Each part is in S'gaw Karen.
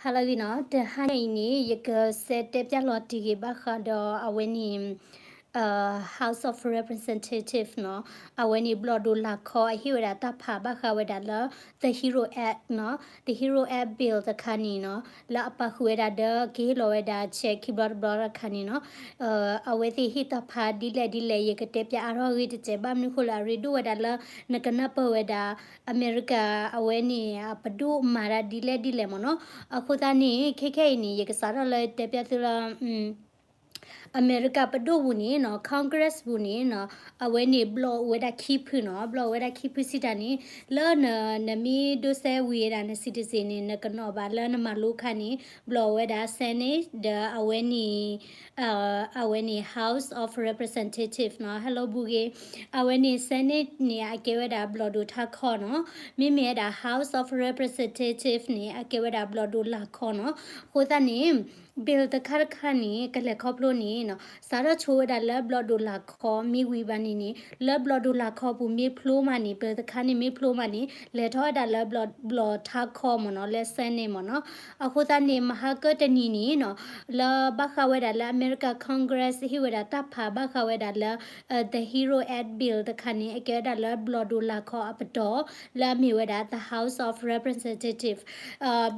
ဟါလၢအဂ့ၤနီၤ, တဟါညါအံၤန့ၣ် ယကစဲးတဲပျၢ်လီၤတံၢ်ဂ့ၤဘၣ်ဃးဒီးအဝဲန့ၣ် House of Representative နီၤ, အဝဲန့ၣ်ဘျီၣ်ဒိၣ်လၢ်ခီအဟ့ၣ်ဝဲဒၣ်တၢ်ဖးဘၣ်ဃးဝဲဒၣ်လၢ The Hero Act နီၤ, The Hero Act Bill တခါန့ၣ်နီၤ, လၢအပာ်ဃုာ်ဝဲဒၣ်ဒီးကဟ့ၣ်လီၤဝဲဒၣ် check ခံဘျီတဘျီတခါန့ၣ်နီၤ, အဝဲသ့ၣ်ဟ့ၣ်တၢ်ဖးဒ်လဲၣ်ဒ်လဲၣ် ယကတဲပျၢ်အါထီၣ်အဂ့ၢ်တစဲး ဘၣ်မနုၤဃိလၢအရ့ဒိၣ်ဝဲဒၣ်လၢ နကနၢ်ပၢၢ်ဝဲဒၣ် အမဲရကၤအဝဲန့ၣ် အပဒိၣ်မၤတၢ်ဒ်လဲၣ်ဒ်လဲၣ်မ့ၢ်နီၤ, အဃိသတးန့ၣ် ခဲခဲအံၤန့ၣ် ယကစးထီၣ်လၢတဲပျၢ်သုလၢ အမဲရကၤပဒိၣ်ပူၤန့ၣ်နီၤ Congress ပူၤန့ၣ်နီၤ, အဝဲန့ၣ်ဘျီၣ်အိၣ်ဝဲဒၣ်ခံဖုနီၤ, ဘျီၣ်အိၣ်ဝဲဒၣ်ခံဖုစံးတၢ်န့ၣ် လၢန နမ့ၢ်ဒိးစဲဝံၤဝဲဒၣ်န citizen န့ၣ် နကနီၣ်ဘၣ်လၢနမၤလိအခါန့ၣ် ဘျီၣ်အိၣ်ဝဲဒၣ် Senate ဒီးအဝဲန့ၣ် အဝဲန့ၣ် House of Representative နီၤ, ဟဲလီၤဘူးဂ့ၤ, အဝဲန့ၣ် Senate န့ၣ် အကဲဝဲဒၣ်ဘျီၣ်ဒိၣ်ထးခီနီၤ, မ့မ့ၢ်ဝဲဒၣ် House of Representative န့ၣ် အကဲဝဲဒၣ်ဘျီၣ်ဒိၣ်လၢ်ခီနီၤ, အဃိသတးန့ၣ် bill တခါတခါန့ၣ် ကလဲၤခီဖျိန့ၣ်နီၤ, စးထီၣ်ဆိဝဲဒၣ်လၢဘျီၣ်ဒိၣ်လၢ်ခီမ့ၢ်ဝံၤဘၣ်န့ၣ်န့ၣ် လၢဘျီၣ်ဒိၣ်လၢ်ခီပူၤမ့ၢ်ဖျိမးန့ၣ် bill တခါန့ၣ်မ့ၢ်ဖျိမးန့ၣ် လဲၤထီၣ်ဝဲဒၣ်လၢဘျီၣ် ဘျီၣ်ထးခီမ့ၢ်နီၤ, လၢ Senate မ့ၢ်နီၤ, အဃိသတးန့ၣ် မဟါကတနံၤန့ၣ်နီၤ လၢဘၣ်ဃးဝဲဒၣ်လၢအမဲရကၤ Congress ဟ့ၣ်ဝဲဒၣ်တၢ်ဖးဘၣ်ဃးဝဲဒၣ်လၢ The Hero Act Bill တခါန့ၣ် အကဲဝဲဒၣ်လၢဘျီၣ်ဒိၣ်လၢ်ခီအပတီၢ် လၢအမ့ၢ်ဝဲဒၣ် the House of Representative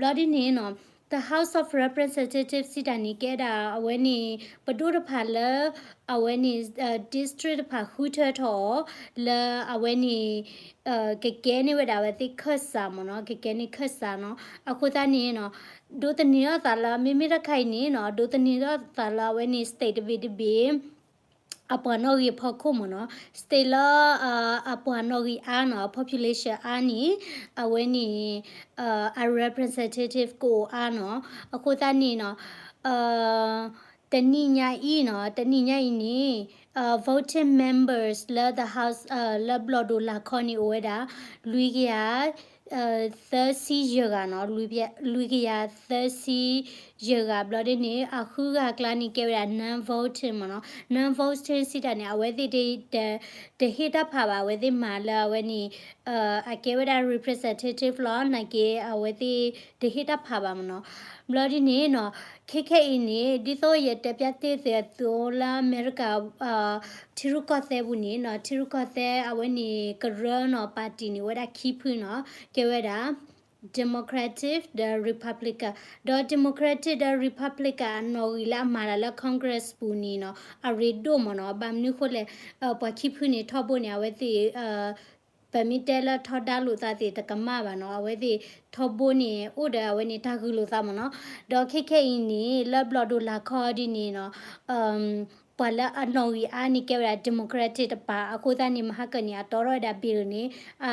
ဘျီဒ်န့ၣ်နီၤ the House of Representative စံးတၢ်န့ၣ် ကဲဒၣ်အဝဲန့ၣ် ပဒိၣ်တဖၣ်လၢ အဝဲန့ၣ် district တဖၣ်ဃုထၢထီၣ်အီၤ လၢအဝဲန့ၣ် ကကဲန့ၢ်ဝဲဒၣ်အဝဲသ့ၣ်ခၢၣ်စးမ့ၢ်နီၤ, ကကဲန့ၢ်ခၢၣ်စးနီၤ, အဃိသတးန့ၣ်နီၤ ဒိးသန့ၤထီၣ်သးလၢ မ့မ့ၢ်တၢ်ခါအံၤန့ၣ်နီၤ ဒိးသန့ၤထီၣ်သးလၢအဝဲန့ၣ် state တဘ့ၣ်တဘ့ၣ် အပှၤနီၣ်ဂံၢ်အဖီခိၣ်မ့ၢ်နီၤ, state လၢ အပှၤနီၣ်ဂံၢ်အါနီၤ, population အါန့ၣ် အဝဲန့ၣ် အ representative ကအိၣ်အါနီၤ, အဃိသတးန့ၣ်နီၤ တနံၤညါအံၤနီၤ, တနံၤညါအံၤန့ၣ် voting members လၢ the house လၢဘျီၣ်ဒိၣ်လၢ်ခီန့ၣ်အိၣ်ဝဲဒၣ် လွံၢ်ကယၤ သၢဆံယဲၢ်ဂၤနီၤ, လွံၢ်ကယၤသၢဆံယဲၢ်ဂၤ ဘျီဒ်န့ၣ် အဃုဂၤအကျါန့ၣ် ကဲဝဲဒၣ် non-voting မ့ၢ်နီၤ, non-voting စံးတၢ်န့ၣ် အဝဲသ့ၣ် တဟ့ၣ်တၢ်ဖးဘၣ်, အဝဲသ့ၣ်မၤလၢအဝဲန့ၣ် အကဲဝဲဒၣ် representative လီၤ, နာ်က့ အဝဲသ့ၣ်တဟ့ၣ်တၢ်ဖးဘၣ်မ့ၢ်နီၤ, ဘျီဒ်န့ၣ်နီၤ ခဲခဲအံၤန့ၣ် ဒ်သိးယတဲပျၢ်သ့ၣ်သုလၢအမဲရကၤ ထံရူၢ်ကီၢ်သဲးပူၤန့ၣ်နီၤ, ထံရူၢ်ကီၢ်သဲးအဝဲန့ၣ် ကရၢနီၤ party န့ၣ် အိၣ်ဝဲဒၣ်ခံဖုနီၤ, ကဲဝဲဒၣ် Democratic ဒီး Republican, ဒီး Democratic ဒီး Republican အနီၣ်ဂံၢ်လၢအမၤတၢ်လၢ Congress ပူၤန့ၣ်နီၤ အရ့ဒိၣ်မ့ၢ်နီၤ, ဘၣ်မနုၤဃိလဲၣ် ပှၤခံဖုန့ၣ် ထီဘိန့ၣ် အဝဲသ့ၣ် ပမ့ၢ်တဲလၢထီဒါလိာ်သးသ့ၣ်တကမၣ်ဘၣ်နီၤ, အဝဲသ့ၣ်ထီဘိန့ၣ် အိၣ်ဒီးအဝဲန့ၣ်တၢ်ဂုာ်လိာ်သးမ့ၢ်နီၤ, ဒီးခဲခဲအံၤန့ၣ် လၢဘျီၣ်ဒိၣ်လၢ်ခီဒ်န့ၣ်နီၤ ပှၤလၢအနီၣ်ဂံၢ်အါန့ၣ် ကဲဝဲဒၣ် Democratic တပၤ, အဃိသတးန့ၣ် မဟါကၢန့ၣ် အတီထီၣ်ဝဲဒၣ် bill န့ၣ် အ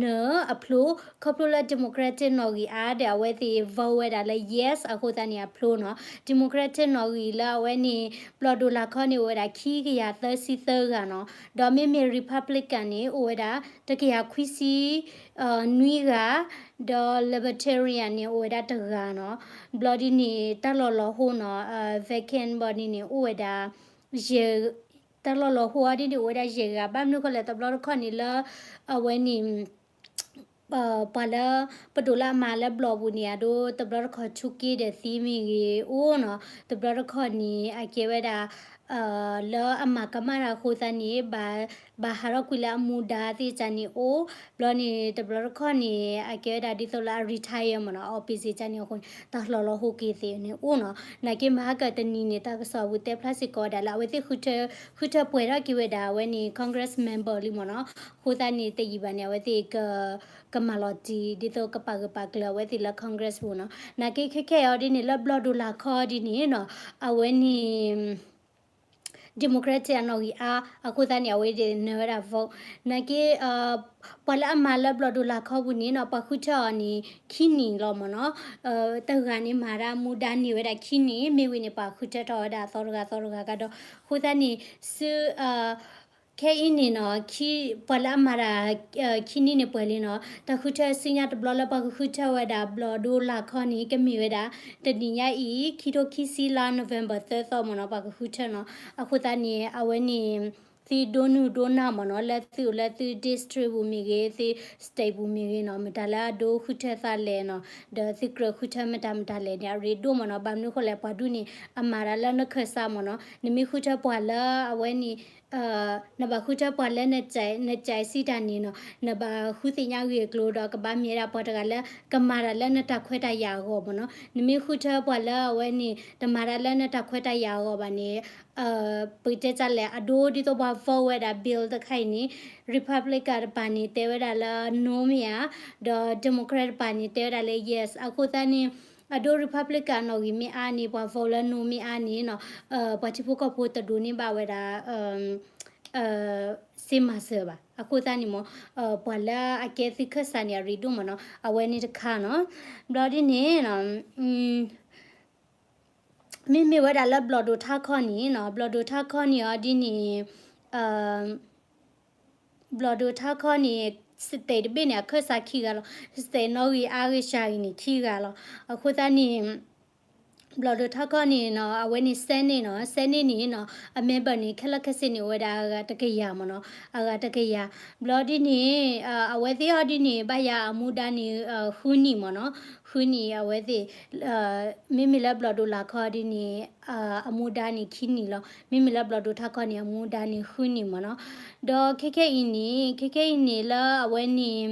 နၢၤအဖျိ ခီဖျိလၢ Democratic နီၣ်ဂံၢ်အါဒီး အဝဲသ့ၣ် vote ဝဲဒၣ်လၢ yes အဃိသတးန့ၣ် အဖျိနီၤ, Democratic နီၣ်ဂံၢ်လၢအဝဲန့ၣ် ဘျီၣ်ဒိၣ်လၢ်ခီန့ၣ် အိၣ်ဝဲဒၣ်ခံကယၤသၢဆံသၢဂၤနီၤ, ဒီးမ့မ့ၢ် Republican န့ၣ် အိၣ်ဝဲဒၣ် တကယၤခွံဆံ နွံဂၤ, ဒီး Libertarian န့ၣ် အိၣ်ဝဲဒၣ်တဂၤနီၤ, ဘျီဒ်န့ၣ် တၢ်လီၢ်လီၤဟိနီၤ vacant ဘျီဒ်န့ၣ် အိၣ်ဝဲဒၣ် ယဲၢ် တၢ်လီၢ်လီၤဟိအီၤဒ်န့ၣ် အိၣ်ဝဲဒၣ်ယဲၢ်ဂၤ, ဘၣ်မနုၤဃိလဲၣ် တဘျီတခီၣ်န့ၣ်လၢ အဝဲန့ၣ် ပှၤလၢ ပဒိၣ်လၢအမၤလၢဘျီၣ်ပူၤန့ၣ် အဒိ တဘျီတခီၣ်ထူက့ဒီးသံမ့ၢ်ဂ့ၤအိၣ်နီၤ, တဘျီတခီၣ်န့ၣ် အကဲဝဲဒၣ် လၢအမၤကမၣ်တၢ်အဃိသတးန့ၣ် ဘၣ်ဟးထီၣ်ကွံာ်လၢအမူဒါသ့ၣ်တဖၣ်န့ၣ်အိၣ်, ဘျီန့ၣ် တဘျီတခီၣ်န့ၣ် အကဲဝဲဒၣ်ဒ်သိးလၢအ retire မ့ၢ်နီၤ, office တဖၣ်န့ၣ်အဃိန့ၣ် တၢ်လီၢ်လီၤဟိက့ၤသ့ၣ်န့ၣ်အိၣ်နီၤ, နာ်က့မဟါကၢတနံၤန့ၣ် တၢ်ကစီၣ်ပူၤတဲဖျါစ့ၢ်ကီးဝဲဒၣ်လၢ အဝဲသ့ၣ် ဃုထၢပှဲၤထီၣ်က့ၤဝဲဒၣ် အဝဲန့ၣ် Congress member လံမ့ၢ်နီၤ, အဃိသတးန့ၣ် တယံာ်ဘၣ်န့ၣ် အဝဲသ့ၣ် ကမၤလီၤတံၢ် ဒ်သိးကပာ်ဂၢၢ်ပာ်ကျၢၤအဝဲသ့ၣ်လၢ Congress ပူၤနီၤ, နာ်က့ခဲခဲအံၤဒ်န့ၣ် လၢဘျီၣ်ဒိၣ်လၢ်ခီဒ်န့ၣ်နီၤ, အဝဲန့ၣ် Democratic အနီၣ်ဂံၢ်အါ အဃိသတးန့ၣ် အဝဲသ့ၣ်နၢၤဝဲဒၣ် vote, နာ်က့ ပှၤလၢအမၤလၢဘျီၣ်ဒိၣ်လၢ်ခီပူၤန့ၣ်နီၤ ပှၤဃုထၢအီၤန့ၣ် ခံနံၣ်လီၤမ့ၢ်နီၤ, တဂၤန့ၣ်မၤတၢ်မူဒါန့ၢ်ဝဲဒၣ်ခံနံၣ်, မ့ၢ်ဝံၤန့ၣ် ပှၤဃုထၢထီၣ်ဝဲဒၣ်သီတဂၤသီတဂၤကဒီး, အဃိသတးန့ၣ် ဆူ ခဲအံၤန့ၣ်နီၤ ပှၤလၢအမၤတၢ် ခံနံၣ်န့ၣ်ပှဲၤလံနီၤ, တၢ်ဃုထၢဆူညါတဘျီလၢပှၤကဃုထၢဝဲဒၣ်ဘျီၣ်ဒိၣ်လၢ်ခီန့ၣ် ကမ့ၢ်ဝဲဒၣ် တနံၤညါအံၤ ခံထိခံဆံလါ November သၢသီမ့ၢ်နီၤ ပှၤကဃုထၢနီၤ, အဃိသတးန့ၣ် အဝဲန့ၣ် သုဒိးနုာ်ဒိးနၢ်မ့ၢ်နီၤ, လၢသုအိၣ်လၢသု district ပူၤမ့ၢ်ဂ့ၤ, သု state ပူၤမ့ၢ်ဂ့ၤနီၤ, မတၤလၢအဒိဃုထၢသးလဲၣ်နီၤ, ဒီးသုကြၢးဃုထၢမတၤမတၤလဲၣ်န့ၣ် အရ့ဒိၣ်မ့ၢ်နီၤ. ဘၣ်မနုၤဃိလဲၣ်, ပှၤဒူၣ်န့ၣ် အမၤတၢ်လၢနခၢၣ်စးမ့ၢ်နီၤ. နမ့ၢ်ဃုထၢပှၤလၢအဝဲန့ၣ် နဘၣ်ဃုထၢပှၤလၢန နကဲးစံးတၢ်န့ၣ်နီၤ, နဘၣ်ဃုသ့ၣ်ညါဂ့ၢ်အကျိၤဒီး ကဘၣ်မ့ၢ်ဝဲဒၣ်ပှၤတဂၤလၢ ကမၤတၢ်လၢနတၢ်ခွဲးတၢ်ယာ်အဂီၢ်မ့ၢ်နီၤ. နမ့ၢ်ဃုထၢပှၤလၢအဝဲန့ၣ် တမၤတၢ်လၢနတၢ်ခွဲးတၢ်ယာ်အဂီၢ်ဘၣ်န့ၣ် ပတဲတၢ်လဲၣ် အဒိဒ်သိးပှၤ vote ဝဲဒၣ် bill တခါအံၤန့ၣ် Republican တပၤန့ၣ် တဲဝဲဒၣ်လၢ no မ့ၢ်ဧါ, ဒီး Democrat တပၤန့ၣ် တဲဝဲဒၣ်လၢ yes. အဃိသတးန့ၣ် အဒိ Republican အနီၣ်ဂံၢ်မ့ၢ်အါန့ၣ် ပှၤ vote လၢ no မ့ၢ်အါန့ၣ်နီၤ, ပှၤထံဖိကီၢ်ဖိတဒိးန့ၢ်ဘၣ်ဝဲဒၣ် စ့မၤစၢၤဘၣ်. အဃိသတးန့ၣ်မ့ၢ် ပှၤလၢအကဲသုခၢၣ်စးန့ၣ် အရ့ဒိၣ်မ့ၢ်နီၤ, အဝဲန့ၣ်တခါနီၤ. ဘျီဒ်န့ၣ် မ့မ့ၢ်ဝဲဒၣ်လၢဘျီၣ်ဒိၣ်ထါခီန့ၣ်နီၤ, ဘျီၣ်ဒိၣ်ထါခီန့ၣ်အီၤဒ်န့ၣ် ဘျီၣ်ဒိၣ်ထါခီန့ၣ် state တဘ့ၣ်န့ၣ် အခၢၣ်စးခံဂၤလီၤ. state နီၣ်ဂံၢ်အါဂ့ၢ်စှၤဂ့ၤန့ၣ် ခံဂၤလီၤ. အဃိသတးန့ၣ် ဘျီၣ်ဒိၣ်ထါခီန့ၣ်နီၤ, အဝဲန့ၣ် Senate နီၤ, Senate န့ၣ်နီၤ, အ member န့ၣ် ခဲလၢာ်ခဲဆ့န့ၣ် အိၣ်ဝဲဒၣ်အဂၤတကယၤမ့ၢ်နီၤ, အဂၤတကယၤ. ဘျီဒ်န့ၣ် အဝဲသ့ၣ်အီၤဒ်န့ၣ် ဘၣ်ယၤအမူဒါန့ၣ် ဃုနံၣ်မ့ၢ်နီၤ, ဃုနံၣ်အဝဲသ့ၣ် မ့မ့ၢ်လၢဘျီၣ်ဒိၣ်လာ်ခီဒ်န့ၣ် အမူဒါန့ၣ်ခံနံၣ်လီၤ. မ့မ့ၢ်လၢဘျီၣ်ဒိၣ်ထါခီန့ၣ် အမူဒါန့ၣ်ဃုနံၣ်မ့ၢ်နီၤ. ဒီးခဲခဲအံၤန့ၣ်, ခဲခဲအံၤန့ၣ်လၢအဝဲန့ၣ်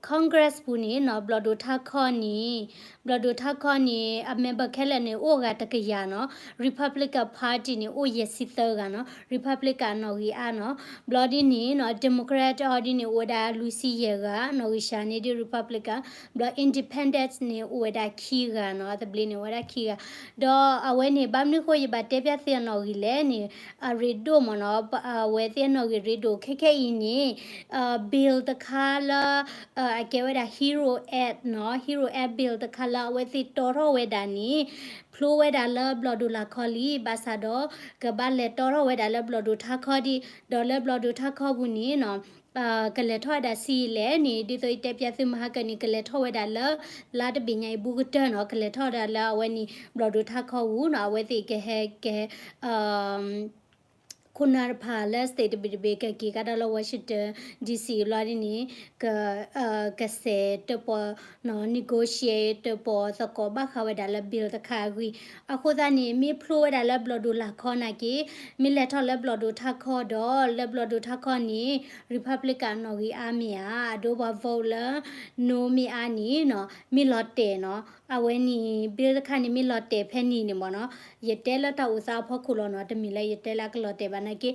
Congress ပူၤန့ၣ်နီၤ, ဘျီၣ်ဒိၣ်ထါခီန့ၣ်, ဘျီၣ်ဒိၣ်ထါခီန့ၣ် အ member ခဲလၢာ်န့ၣ် အိၣ်ဂၤတကယၤနီၤ, Republican Party န့ၣ် အိၣ်ယဲၢ်ဆံသၢဂၤနီၤ, Republican အနီၣ်ဂံၢ်အါနီၤ. ဘျီဒ်န့ၣ်နီၤ, Democrat အီၤဒ်န့ၣ် အိၣ်ဝဲဒၣ်လွံၢ်ဆံယဲၢ်ဂၤ, နီၣ်ဂံၢ်စှၤန့ၣ်ဒ် Republican, ဘျီ Independent န့ၣ် အိၣ်ဝဲဒၣ်ခံဂၤနီၤ, အသဘျ့န့ၣ် အိၣ်ဝဲဒၣ်ခံဂၤ. ဒီးအဝဲန့ၣ် ဘၣ်မနုၤဃိယဘၣ်တဲပျၢ်သုအနီၣ်ဂံၢ်လဲၣ်န့ၣ်, အရ့ဒိၣ်မ့ၢ်နီၤ, အဝဲသ့ၣ်အနီၣ်ဂံၢ်ရ့ဒိၣ် ခဲခဲအံၤန့ၣ် bill တခါလၢ အကဲဝဲဒၣ် Hero Act နီၤ, Hero Act bill တခါလၢအဝဲသ့ၣ်တီထီၣ်ဝဲဒၣ်န့ၣ် ဖျိဝဲဒၣ်လၢဘျီၣ်ဒိၣ်လာ်ခီလံ, ဘၣ်ဆၣ်ဒီး ကဘၣ်လဲၤတီထီၣ်ဝဲဒၣ်လၢဘျီၣ်ဒိၣ်ထါခီဒံး, ဒီးလၢဘျီၣ်ဒိၣ်ထါခီပူၤန့ၣ်နီၤ ကလဲၤထီၣ်ဝဲဒၣ်ဆံးလဲၣ်န့ၣ်, ဒ်သိးယတဲပျၢ်သုမဟါကၢန့ၣ် ကလဲၤထီၣ်ဝဲဒၣ်လၢ လါတဘ့ၣ်ညါအံၤဘူးကတၢၢ်နီၤ, ကလဲၤထီၣ်ဝဲဒၣ်လၢအဝဲန့ၣ် ဘျီၣ်ဒိၣ်ထါခီပူၤနီၤ, အဝဲသ့ၣ်ကဟဲကဲ ခိၣ်နၢ်တဖၣ်လၢ state တဘ့ၣ်တဘ့ၣ် ကက့ၤကဒါလၢ Washington D C လီၤဒ်န့ၣ် က ကစဲးတပီၤနီၤ, negotiate တပီၤသကိးဘၣ်ဃးဝဲဒၣ်လၢ bill တခါအဂ့ၢ်. အဃိသတးန့ၣ် မ့ၢ်ဖျိဝဲဒၣ်လၢဘျီၣ်ဒိၣ်လာ်ခီနာ်က့, မ့ၢ်လဲၤထီၣ်လၢဘျီၣ်ဒိၣ်ထါခီဒီး လၢဘျီၣ်ဒိၣ်ထါခီန့ၣ် Republican အနီၣ်ဂံၢ်အါမ့ၢ်ဧါ, အဒိပှၤ vote လၢ no မ့ၢ်အါန့ၣ်နီၤ, မ့ၢ်လီၤတဲာ်နီၤ, အဝဲန့ၣ် bill တခါန့ၣ် မ့ၢ်လီၤတဲာ်ဖဲန့ၣ်န့ၣ်မ့ၢ်နီၤ, ယတဲလၢတၢ်အိၣ်သးအဖီခိၣ်လီၤနီၤ, တမ့ၢ်လၢယတဲလၢအကလီၤတဲာ်ဘၣ်နာ်က့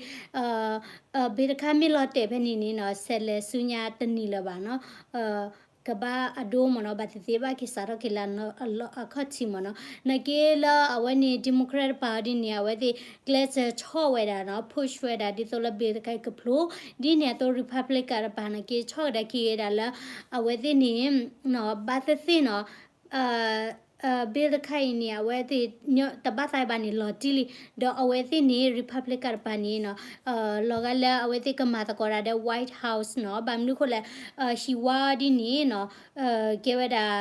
bill တခါမ့ၢ်လီၤတဲာ်ဖဲန့ၣ်န့ၣ်နီၤ, ဆဲးလဲၤဆူညါတန့ၢ်လၢၤဘၣ်နီၤ, ကဘၣ်အဒိမ့ၢ်နီၤ, ဘၣ်သ့ၣ်သ့ၣ်ဘၣ်က့ၤစးထီၣ်က့ၤလၢ အခီၣ်ထံးမ့ၢ်နီၤ, နာ်က့လၢအဝဲန့ၣ် Democrat တပၤအီၤဒ်န့ၣ် အဝဲသ့ၣ် ကျဲးစၢးဆီၣ်ဝဲဒၣ်နီၤ, push ဝဲဒၣ်ဒ်သိးလၢ bill တခါအံၤကဖျိ, ဒ်န့ၣ်အသိး Republican တပၤနာ်က့ ဆီၣ်ဝဲဒၣ်က့ၤဝဲဒၣ်လၢ အဝဲသ့ၣ်န့ၣ် ဘၣ်သ့ၣ်သ့ၣ်နီၤ bill တခါအံၤန့ၣ် အဝဲသ့ၣ်တဘၣ်သးဘၣ်န့ၣ်လီၤတံၢ်လံ, ဒီးအဝဲသ့ၣ်န့ၣ် Republican တပၤန့ၣ်နီၤ, လီၤဂာ်လၢအဝဲသ့ၣ်ကမၤသကိးတၢ်ဒီး White House နီၤ, ဘၣ်မနုၤဃိလဲၣ်, ဟံၣ်ဝါဒ်န့ၣ်နီၤ, ကဲဝဲဒၣ်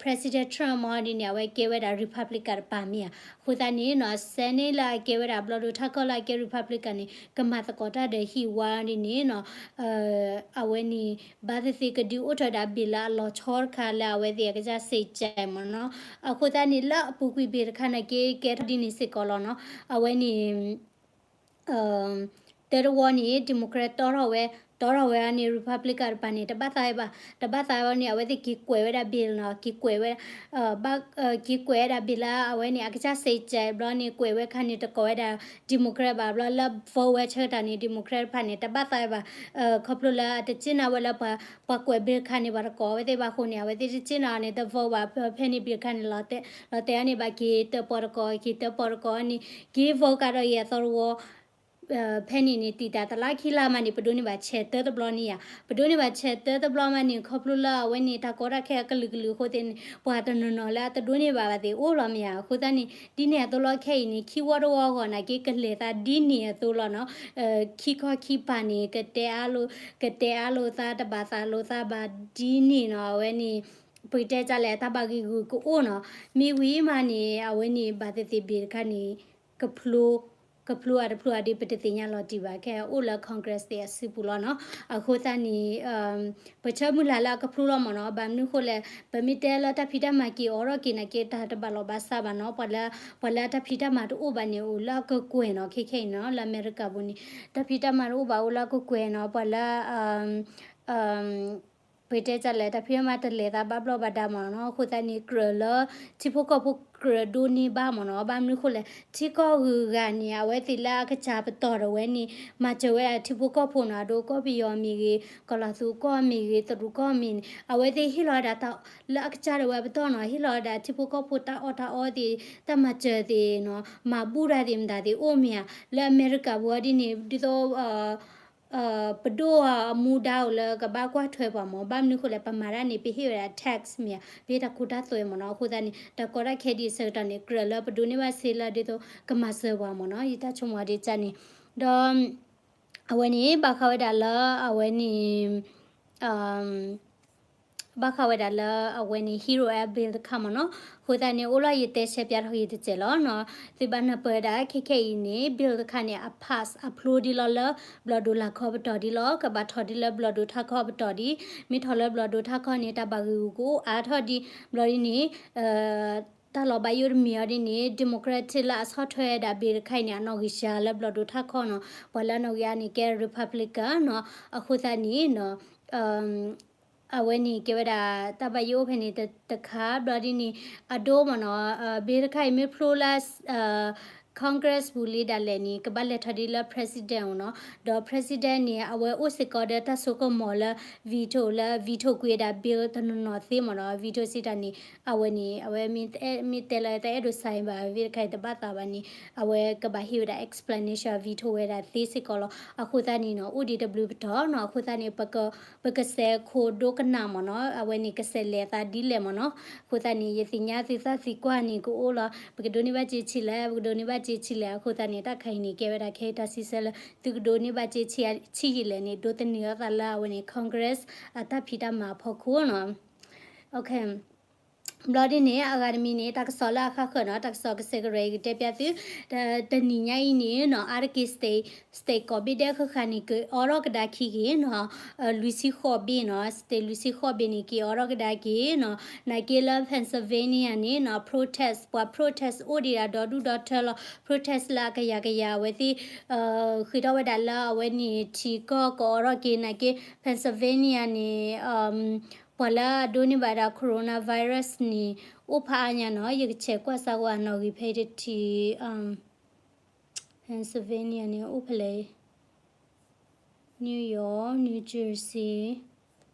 President Trump အီၤဒ်န့ၣ် အဝဲကဲဝဲဒၣ် Republican တပၤမ့ၢ်ဧါ, အဃိသတးန့ၣ်နီၤ Senate လၢအကဲဝဲဒၣ် ဘျီၣ်ဒိၣ်ထါခီလၢအကဲ Republican န့ၣ် ကမၤသကိးတၢ်ဒီးဟံၣ်ဝါဒ်န့ၣ်နီၤ, အဝဲန့ၣ် ဘၣ်သ့ၣ်သ့ၣ်ကဒုးအိၣ်ထီၣ်ဝဲဒၣ် bill လၢအလီၤဆီတခါလၢအဝဲသ့ၣ်အကစၢ်စံးကဲးမ့ၢ်နီၤ, အဃိသတးန့ၣ် လၢအပူၤကွံာ် bill တခါနာ်က့ ကဲထီၣ်ဒ်န့ၣ်စ့ၢ်ကီးလီၤနီၤ, အဝဲန့ၣ် တၢတဝီန့ၣ် Democrat တီထီၣ်ဝဲ, တီထီၣ်ဝဲန့ၣ် Republican တပၤန့ၣ် တဘၣ်သးဝဲဘၣ်, တဘၣ်သးဝဲန့ၣ် အဝဲသ့ၣ်က့ၤကွဲးဝဲဒၣ် bill နီၤ, က့ၤကွဲးဝဲ, က့ၤကွဲးဝဲဒၣ် bill လၢအဝဲန့ၣ် အကစၢ်စံးကဲးဘျီန့ၣ် ကွဲးဝဲခါန့ၣ် တကိးဝဲဒၣ် Democrat ဘၣ်, ဘျီလၢ vote ဝဲဆၢကတီၢ်န့ၣ် Democrat တဖၣ်န့ၣ် တဘၣ်သးဝဲဘၣ်, ခီဖျိလၢအတစ့ၢ်နၤဝဲလၢပှၤကွဲး bill တခါန့ၣ် ပှၤတကိးဝဲသ့ၣ်ဘၣ်အဃိန့ၣ် အဝဲသ့ၣ်တစ့ၢ်နၤန့ၣ် တ vote ဘၣ်, ဖဲန့ၣ် bill တခါန့ၣ် လီၤတဲာ်အီၤန့ၣ် ဘၣ်က့ၤတပီၤတကိး က့ၤတပီၤတကိးန့ၣ် က့ၤ vote ကဒီးယဲၢ်အသီတဝီ ဖဲန့ၣ်န့ၣ် တံာ်တာ်တလါခံလါမးန့ၣ် ပဒိးန့ၢ်ဘၣ်ဆဲးတၢတဘျီန့ၣ်ဧါ, ပဒိးန့ၢ်ဘၣ်ဆဲးတၢတဘျီမးန့ၣ် ခီဖျိလၢအဝဲန့ၣ် တၢ်ကီတၢ်ခဲအကလုာ်ကလုာ်အဃိသ့ၣ်န့ၣ် ပှၤတနီၤနီၤလၢအတဒိးန့ၢ်ဘၣ်ဘၣ်သ့ၣ်အိၣ်လီၤမ့ၢ်ဧါ, အဃိသတးန့ၣ် ဒ်န့ၣ်အသိးလီၤခဲအံၤန့ၣ် ခံဝီတဝီအဂီၢ်နာ်က့ ကလဲၤသးဒ်န့ၣ်အသိးလီၤနီၤ, ခံခီခံပၤန့ၣ် ကတဲအါလိာ်, ကတဲအါလိာ်သး တဘၣ်သးလိာ်သးဘၣ်ဒ်န့ၣ်နီၤ, အဝဲန့ၣ် ပကတဲတၢ်လဲၣ် တၢ်ဘၣ်ဂံာ်ဂူာ်ကအိၣ်နီၤ, မ့ၢ်ဝံၤမးန့ၣ် အဝဲန့ၣ် ဘၣ်သ့ၣ်သ့ၣ် bill တခါန့ၣ် ကဖျိ, က ကဖျိအတဖျိအဒ်ပတသ့ၣ်ညါလီၤတံၢ်ဘၣ်, ခဲအံၤအိၣ်လၢ Congress သ့ၣ်အစုပူၤလီၤနီၤ. အဃိသတးန့ၣ် ပဆၢမုၢ်လၢ်လၢအကဖျိလီၤမ့ၢ်နီၤ. ဘၣ်မနုၤဃိလဲၣ်, ပမ့ၢ်တဲလၢတၢ်ဖံးတၢ်မၤက့ၤအိးထီၣ်က့ၤနာ်က့ တၢ်တဘၣ်လီၤဘၣ်စးဘၣ်နီၤ. ပှၤလၢ ပှၤလၢတၢ်ဖံးတၢ်မၤတအိၣ်ဘၣ်န့ၣ် အိၣ်လၢအကကွဲၢ်နီၤ. ခဲခဲအံၤနီၤ လၢအမဲရကၤပူၤန့ၣ် တၢ်ဖံးတၢ်မၤတအိၣ်ဘၣ် အိၣ်လၢအကကွဲၢ်နီၤ. ပှၤလၢ ပတဲဒ်လဲၣ် တၢ်ဖံးတၢ်မၤတလဲၤသးဘၣ်ဘျီၣ်ဘၣ်ဒါမ့ၢ်နီၤ. အဃိသတးန့ၣ် ကြၢးလၢ ထံဖိကီၢ်ဖိကြၢးဒိးန့ၢ်ဘၣ်မ့ၢ်နီၤ. ဘၣ်မနုၤဃိလဲၣ်, ထံကီၢ်ဂုၤဂၤန့ၣ် အဝဲသ့ၣ်လၢအကစၢ်ပတီၢ်ဒီးဝဲန့ၣ် မၤစၢၤဝဲဒၣ်ထံဖိကီၢ်ဖိနီၤ. အဒိကီၢ်ပယီၤမ့ၢ်ဂ့ၤ, ကီၤလၤသူကီၢ်မ့ၢ်ဂ့ၤ, တရူးကီၢ်မ့ၢ်ဂ့ၤန့ၣ် အဝဲသ့ၣ်ဟ့ၣ်လီၤဝဲဒၣ်တၢ် လၢအကစၢ်ဒီးဝဲပတီၢ်နီၤ, ဟ့ၣ်လီၤဝဲဒၣ်ထံဖိကီၢ်ဖိတၢ်အီၣ်တၢ်အီသ့ၣ်, တၢ်မၤစၢၤသ့ၣ်နီၤ, မၤဘူၣ်တၢ်သ့ၣ်မတၤသ့ၣ်အိၣ်မ့ၢ်ဧါ. လၢအမဲရကၤပူၤအီၤဒ်န့ၣ် ဒ်သိး ပဒိၣ်အမူဒါအိၣ်လၢကဘၣ်ကွၢ်ထွဲပှၤမ့ၢ်, ဘၣ်မနုၤဃိလဲၣ် ပမၤတၢ်န့ၣ် ပဟ့ၣ်ဝဲဒၣ် tax မ့ၢ်ဧါ, ပဟ့ၣ်တၢ်ခိတၢ်သွဲမ့ၢ်နီၤ. အဃိသတးန့ၣ် တၢ်ကီတၢ်ခဲဒ်အံၤအဆၢကတီၢ်န့ၣ် ကြၢးလၢပဒိးန့ၢ်ဘၣ်စ့လၢဒ်သိးကမၤစၢၤပှၤမ့ၢ်နီၤ. ယတၢ်ဆိကမိၣ်ဒ်န့ၣ်, ဒီး အဝဲန့ၣ် ဘၣ်ဃးဝဲဒၣ်လၢအဝဲန့ၣ် ဘၣ်ဃးဝဲဒၣ်လၢအဝဲန့ၣ် Hero Act bill တခါမ့ၢ်နီၤ. အဃိသတးန့ၣ် အိၣ်လီၤယတဲဆဲးပၠးထီၣ်က့ၤတစဲးလီၤနီၤ. သုဘၣ်နၢ်ပၢၢ်ဝဲဒၣ် ခဲခဲအံၤန့ၣ် bill တခါန့ၣ် အ pass အဖျိဒ်လီၤလၢ ဘျီၣ်ဒိၣ်လၢ်ခီပတီၢ်ဒ်လီၤ. ကဘၣ်ထီၣ်ဒ်လၢဘျီၣ်ဒိၣ်ထးခီပတီၢ်ဒ်, မ့ၢ်ထီၣ်လၢဘျီၣ်ဒိၣ်ထးခီန့ၣ် တၢ်ဘၣ်ဂ့ၢ်ဂူၤကအိၣ်အါထီၣ်ဒ်, ဘျီဒ်န့ၣ် တၢ်လီၤဘၣ်ယိၣ်တမံၤအီၤဒ်န့ၣ် Democratic လၢအဆီၣ်ထွဲဝဲဒၣ် bill တခါအံၤန့ၣ် အနီၣ်ဂံၢ်စှၤလၢဘျီၣ်ဒိၣ်ထးခီနီၤ. ပှၤလၢအနီၣ်ဂံၢ်အါန့ၣ်ကဲ Republican နီၤ. အဃိသတးန့ၣ်နီၤ အဝဲန့ၣ်ကဲဝဲဒၣ် တၢ်ဘၣ်ယိၣ်အိၣ်ဖဲန့ၣ်တခါ ဘျီဒ်န့ၣ် အဒိမ့ၢ်နီၤ bill တခါအံၤမ့ၢ်ဖျိလၢ Congress ပူၤလံဒၣ်လဲာ်န့ၣ် ကဘၣ်လဲၤထီၣ်ဒ်လၢ President နီၤ. ဒီး President န့ၣ် အဝဲအိၣ်စ့ၢ်ကီးဒီးတၢ်စိကမီၤလၢ veto လၢ veto ကွံာ်ဝဲဒၣ် bill တနီၤနီၤသ့မ့ၢ်နီၤ. veto စံးတၢ်န့ၣ် အဝဲန့ၣ် အဝဲမ့ၢ်တဲလၢတၢ်အဲၣ်ဒိး sign ဘၣ် ဝဲတခါအံၤတဘၣ်သးဘၣ်န့ၣ် အဝဲကဘၣ်ဟ့ၣ်ဝဲဒၣ် explanation veto ဝဲဒၣ်သ့စ့ၢ်ကီးလီၤ. အဃိသတးန့ၣ်နီၤ အိၣ်ဒံးတဘျုးပတီၢ်နီၤ. အဃိသတးန့ၣ် ပကစဲးခိၣ်ဒိကနၣ်မ့ၢ်နီၤ အဝဲန့ၣ်ကစဲးလဲၤအသးဒ်လဲၣ်မ့ၢ်နီၤ. အဃိသတးန့ၣ် ယသ့ၣ်ညါသုသးသံကွၢ်န့ၣ်ကအိၣ်လီၤ. ပကဒိးန့ၢ်ဘၣ်စ့ဆံးလဲၣ်, ပကဒိးန့ၢ်ဘၣ်စ့ဆံးလဲၣ်. အဃိသတးန့ၣ် တၢ်ခါအံၤန့ၣ် ကဲဝဲဒၣ်ခဲအံၤတၢ်စံးဆၢလၢ သုကဒိးန့ၢ်ဘၣ်စ့ဆံးယံာ်လဲၣ်န့ၣ် ဒိးသန့ၤအသးလၢအဝဲန့ၣ် Congress အတၢ်ဖံးတၢ်မၤအဖီခိၣ်နီၤ. ဘျီဒ်န့ၣ် အဂၤတမံၤန့ၣ် တၢ်ကစီၣ်လၢအဃၣ်ဃၢၤနီၤ, တၢ်ကစီၣ်ကစဲးကရၢအံၤကတဲပျးသု, တနံၤညါအံၤန့ၣ်နီၤ အါတက့ၢ် state, state ကိးဘ့ၣ်ဒဲးဃၣ်ဃၣ်န့ၣ် ကအိးထီၣ်ကဒါခံက့ၤနီၤ, လွံၢ်ဆံဃိးဘ့ၣ်နီၤ, state လွံၢ်ဆံဃိးဘ့ၣ်န့ၣ် က့ၤအိးထီၣ်ကဒါက့ၤနီၤ, နာ်က့လၢ Pennsylvania န့ၣ်နီၤ protest, ပှၤ protest အိၣ်ဒံးဒၣ်ဒီဒူၣ်ဒီထၢလီၤ, protest လၢအကယၤကယၤအဝဲသ့ၣ် ဃ့ထီၣ်ဝဲဒၣ်လၢအဝဲန့ၣ် ထံကီၢ်ကအိးထီၣ်က့ၤနာ်က့ Pennsylvania န့ၣ် ပှၤလၢအဒိးန့ၢ်ဘၣ်ဒၣ် coronavirus န့ၣ် အိၣ်ဖးအါညါနီၤ, ယကဆဲးကွၢ်စၢ်ဝဲအနီၣ်ဂံၢ်ဖဲတထံၣ် Pennsylvania န့ၣ် အိၣ်ဖဲလဲၣ်, New York, New Jersey,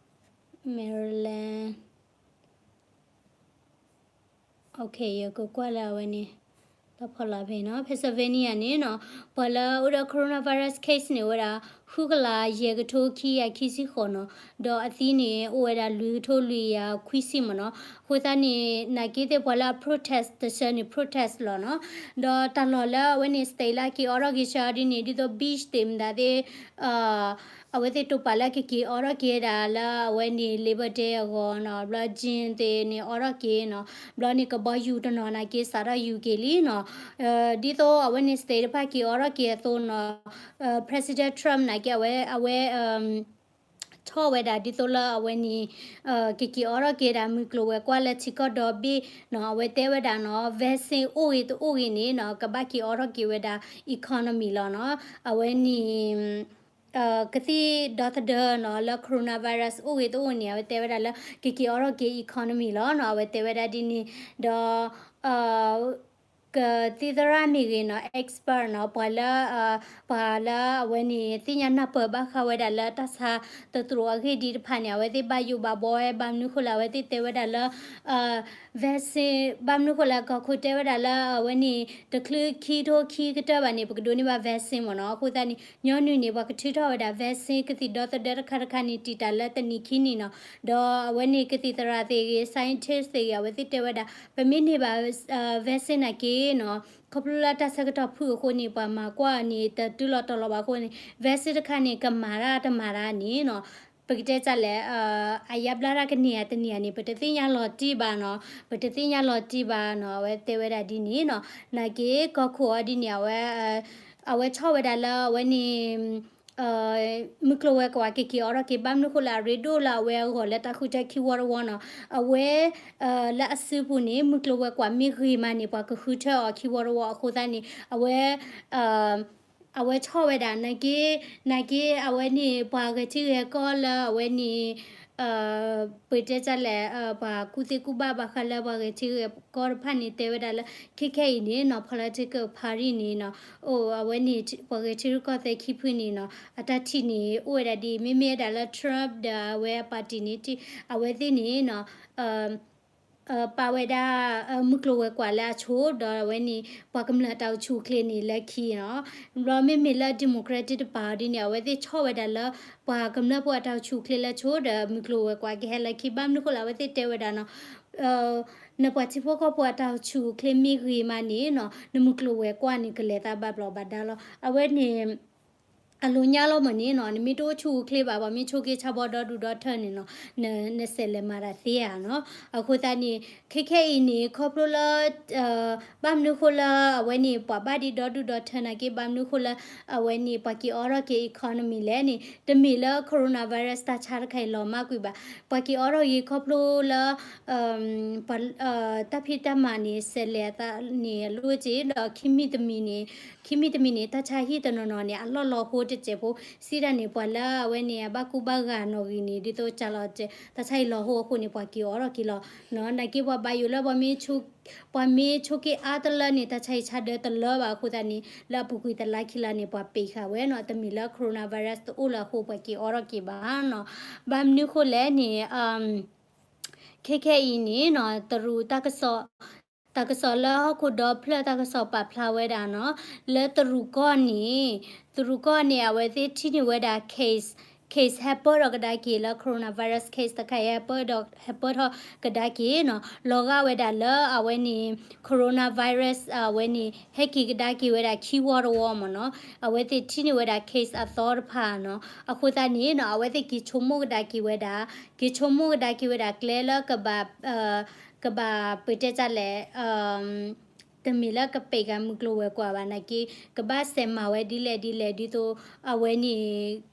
Maryland, okay, ယကကွၢ်လၢအဝဲန့ၣ် တၢ်ဖီလာ်ဖဲနီၤ, Pennsylvania န့ၣ်နီၤ, ပှၤလၢအိၣ်ဒီး coronavirus case န့ၣ် အိၣ်ဝဲဒၣ် ဃုကလးယဲၢ်ကထိခံကယၤခံဆံဃိးနီၤ, ဒီးအသံန့ၣ် အိၣ်ဝဲဒၣ်လွံၢ်ကထိလွံၢ်ကယၤခွံဆံမ့ၢ်နီၤ. အဃိသတးန့ၣ် နာ်က့သ့ၣ်ပှၤလၢအ protest တဆၢန့ၣ် protest လီၤနီၤ. ဒီးတၢ်လီၢ်လၢအဝဲန့ၣ် state လၢက့ၤအိးထီၣ်က့ၤဆၢဒ်န့ၣ် ဒ်သိး beach သ့ၣ်မတၤသ့ၣ် အဝဲသ့ၣ်တိာ်ပာ်လၢကက့ၤအိးထီၣ်က့ၤဝဲဒၣ်လၢအဝဲန့ၣ် Labor Day အဂီၢ်နီၤ, ဘျီ gym သ့ၣ်န့ၣ်အိးထီၣ်က့ၤနီၤ, ဘျီန့ၣ်ကဘီယူၤတနီၤနာ်က့ စးထီၣ်ယူၤက့ၤလံနီၤ. ဒ်သိးအဝဲန့ၣ် state တဖၣ်က့ၤအိးထီၣ်က့ၤအသိးနီၤ, President Trump နာ်က့ အဝဲ အဝဲ ထီၣ်ဝဲဒၣ်ဒ်သိးလၢအဝဲန့ၣ် ကက့ၤအိးထီၣ်က့ၤဝဲဒၣ် မုၢ်ကျိၤဝဲၤကွာ်လၢထံကီၢ်ဒီဘ့ၣ်နီၤ, အဝဲတဲဝဲဒၣ်နီၤ vaccine အိၣ်ဂ့ၤတအိၣ်ဂ့ၤန့ၣ်နီၤ ကဘၣ်က့ၤအိးထီၣ်က့ၤဝဲဒၣ် economy လီၤနီၤ. အဝဲန့ၣ် ကသံၣ်ဒီသဒၢနီၤ လၢ coronavirus အိၣ်ဂ့ၤတအိၣ်န့ၣ် အဝဲတဲဝဲဒၣ်လၢ ကက့ၤအိးထီၣ်က့ၤ economy လီၤနီၤ. အဝဲတဲဝဲဒၣ်ဒ်န့ၣ် ဒီး ကသံၣ်သရၣ်မ့ၢ်ဂ့ၤနီၤ expert နီၤ ပှၤလၢ ပှၤလၢအဝဲန့ၣ် သ့ၣ်ညါနၢ်ပၢၢ်ဘၣ်ဃးဝဲဒၣ်လၢတၢ်ဆါသတြိာ်အဂ့ၢ်ဒ်တဖၣ်န့ၣ် အဝဲသ့ၣ်ဘၣ်ယိၣ်ဘၣ်ဘှီဝဲ ဘၣ်မနုၤဃိလၢအဝဲသ့ၣ်တဲဝဲဒၣ်လၢ vaccine ဘၣ်မနုၤဃိလၢကီၢ်ခိၣ်တဲဝဲဒၣ်လၢအဝဲန့ၣ် တချုးခံထိခံကတၢၢ်ဘၣ်န့ၣ် ပကဒိးန့ၢ်ဘၣ် vaccine မ့ၢ်နီၤ. အဃိသတးန့ၣ် ညီနုၢ်န့ၣ် ပှၤကထုးထီၣ်ဝဲဒၣ် vaccine ကသံၣ်ဒီသဒၢတခါတခါန့ၣ် တံာ်တာ်လၢတနံၤခံနံၤနီၤ. ဒီးအဝဲန့ၣ် ကသံၣ်သရၣ်သ့ၣ်ဂ့ၤ scientist သ့ၣ်ဂ့ၤ အဝဲသ့ၣ်တဲဝဲဒၣ် ပမ့ၢ်န့ၢ်ဘၣ် vaccine နာ်က့နီၤ ခီဖျိလၢတၢ်ဆၢကတီၢ်ဖုၣ်အဃိန့ၣ် ပှၤမၤကွၢ်န့ၣ် တတုၤလီၤတီၤလီၤဘၣ်အဃိန့ၣ် vaccine တခါန့ၣ် ကမၤတၢ်တမၤတၢ်န့ၣ်နီၤ ပကတဲတၢ်လဲၣ် အယါဘျါတၢ်ကန့ၢ်ဧါတန့ၢ်ဧါန့ၣ် ပတသ့ၣ်ညါလီၤတံၢ်ဘၣ်နီၤ, ပတသ့ၣ်ညါလီၤတံၢ်ဘၣ်နီၤ. အဝဲတဲဝဲဒၣ်ဒ်န့ၣ်နီၤ, နာ်က့ကီၢ်ခိၣ်အီၤဒ်န့ၣ် အဝဲ အဝဲဆီၣ်ဝဲဒၣ်လၢအဝဲန့ၣ် မုၢ်ကျိၤဝဲၤကွာ်က့ၤက့ၤအိးထီၣ်က့ၤ ဘၣ်မနုၤဃိလၢအရ့ဒိၣ်လၢအဝဲအဂီၢ်လၢတၢ်ဃုထၢခံဝီတဝီနီၤ, အဝဲ လၢအစုပူၤန့ၣ် မုၢ်ကျိၤဝဲၤကွာ်မ့ၢ်ဂ့ၤမးန့ၣ် ပှၤကဃုထၢအီၤခံဝီတဝီအဃိသတးန့ၣ် အဝဲ အဝဲဆီၣ်ဝဲဒၣ် နာ်က့ နာ်က့ အဝဲန့ၣ် ပှၤဂဲၤထံဂဲၤကီၢ်လၢအဝဲန့ၣ် ပတဲတၢ်လဲၣ် ပှၤကူၣ်သ့ကူၣ်ဘၣ်ဘၣ်ဃးလၢပှၤဂဲၤထံဂဲၤကီၢ်တဖၣ်န့ၣ် တဲဝဲဒၣ်လၢ ခဲခဲအံၤန့ၣ်နီၤ political party န့ၣ်နီၤ အိၣ်အဝဲန့ၣ် ပှၤဂဲၤထံရူၢ်ကီၢ်သဲးခံဖုန့ၣ်နီၤ အတၢ်ထံၣ်န့ၣ် အိၣ်ဝဲဒၣ်ဒ် မ့မ့ၢ်ဝဲဒၣ်လၢ Trump ဒီးအဝဲအ party န့ၣ် အဝဲသ့ၣ်န့ၣ်နီၤ ပာ်ဝဲဒၣ် မုၢ်ကျိၤဝဲၤကွာ်လၢအဆိ ဒီးအဝဲန့ၣ် ပှၤကမျၢၢ်အတၢ်အိၣ်ဆူၣ်အိၣ်ချ့န့ၣ်လၢခံနီၤ. ဒီးမ့မ့ၢ်လၢ Democratic တပၤအီၤဒ်န့ၣ် အဝဲသ့ၣ်ဆီၣ်ဝဲဒၣ်လၢ ပှၤကမျၢၢ်ဖိအတၢ်အိၣ်ဆူၣ်အိၣ်ချ့လၢအဆိ ဒီးမုၢ်ကျိၤဝဲၤကွာ်ကဟဲလၢခံ ဘၣ်မနုၤဃိလၢအဝဲသ့ၣ်တဲဝဲဒၣ်နီၤ နပှၤထံဖိကီၢ်ဖိအတၢ်အိၣ်ဆူၣ်အိၣ်ချ့မ့ၢ်ဂ့ၤမးန့ၣ်နီၤ နမုၢ်ကျိၤဝဲၤကွာ်န့ၣ် ကလဲၤသးဘၣ်ဘျီးဘၣ်ဒါလီၤ. အဝဲန့ၣ် အလိၤညါလီၤမ့ၢ်န့ၣ်နီၤ နမ့ၢ်တအိၣ်ဆူၣ်အိၣ်ချ့ဘၣ် ပှၤမ့ၢ်ဆိးက့ဆါဘီဒီဒူၣ်ဒီထၢန့ၣ်နီၤ န နဆဲးလဲၤမၤတၢ်သ့ဧါနီၤ. အဃိသတးန့ၣ် ခဲခဲအံၤန့ၣ် ခီဖျိလၢ ဘၣ်မနုၤဃိလၢအဝဲန့ၣ် ပှၤဘၣ်ဒံးဒီဒူၣ်ဒီထၢနာ်က့ ဘၣ်မနုၤဃိလၢ အဝဲန့ၣ် ပှၤက့ၤအိးထီၣ်က့ၤ economy လဲၣ်န့ၣ် တမ့ၢ်လၢ coronavirus တၢ်ဆါတခါအံၤလီၤမၢ်ကွံာ်ဘၣ်. ပှၤက့ၤအိးထီၣ်က့ၤခီဖျိလၢ ပှၤ တၢ်ဖံးတၢ်မၤန့ၣ် ဆဲးလဲၤအသးန့ၣ်အလိၤက့ၤ ဒီးခံမံၤတမံၤန့ၣ် ခံမံၤတမံၤန့ၣ် တၢ်ဆါဟံၣ်တနီၤနီၤန့ၣ် အလီၢ်လီၤဟိတစဲးဖိ စံးတၢ်န့ၣ် ပှၤလၢအဝဲန့ၣ် အဘၣ်ကူဘၣ်ဂာ်နီၣ်ဂံၢ်န့ၣ် ဒ်သိးကၢ်လီၤ တၢ်ဆါဟံၣ်လီၤဟိအဃိန့ၣ် ပှၤက့ၤအိးထီၣ်က့ၤလီၤနီၤ. နာ်က့ ပှၤဘၣ်ယိၣ်လၢ ပှၤမ့ၢ်ဆိးက့အါတလၢန့ၣ် တၢ်ဆါဟံၣ်ဆါဒၢတလၢဘၣ်အဃိသတးန့ၣ် လၢအပူၤကွံာ်တလါခံလါန့ၣ် ပှၤပံးဃာ်ဝဲနီၤ တမ့ၢ်လၢ coronavirus တအိၣ်လၢအဃိ ပှၤက့ၤအိးထီၣ်က့ၤဘၣ်နီၤ. ဘၣ်မနုၤဃိလဲၣ်န့ၣ် ခဲခဲအံၤန့ၣ်နီၤ တရူးတၢ်ကစီၣ် တၢ်ကစီၣ်လၢဟီၣ်ခိၣ်ဒီဖျၢၣ်တၢ်ကစီၣ်ပာ်ဖျါဝဲဒၣ်နီၤ လၢတရူးကီၢ်န့ၣ် တရူးကီၢ်န့ၣ် အဝဲသ့ၣ်ထံၣ်န့ၢ်ဝဲဒၣ် case case ဟဲပၢၢ်ထီၣ်ကဒါက့ၤလၢ coronavirus case တခါအံၤ ဟဲပၢၢ်ဒီး ဟဲပၢၢ်ထီၣ်ကဒါက့ၤနီၤ လီၤဂာ်ဝဲဒၣ်လၢအဝဲန့ၣ် coronavirus အဝဲန့ၣ် ဟဲက့ၤကဒါက့ၤဝဲဒၣ်ခံဝီတဝီမ့ၢ်နီၤ အဝဲသ့ၣ်ထံၣ်န့ၢ်ဝဲဒၣ် case အသီတဖၣ်နီၤ အဃိသတးန့ၣ်နီၤ အဝဲသ့ၣ်က့ၤဆိကမိၣ်ကဒါက့ၤဝဲဒၣ် က့ၤဆိကမိၣ်ကဒါက့ၤဝဲဒၣ်ကျဲလၢကဘၣ် ကဘၣ်ပတဲတၢ်လဲၣ် တမ့ၢ်လၢကပံးဃာ်မုၢ်ကျိၤဝဲၤကွာ်ဘၣ်နာ်က့ ကဘၣ်စဲးမၤဝဲဒ်လဲၣ်ဒ်လဲၣ် ဒ်သိးအဝဲန့ၣ်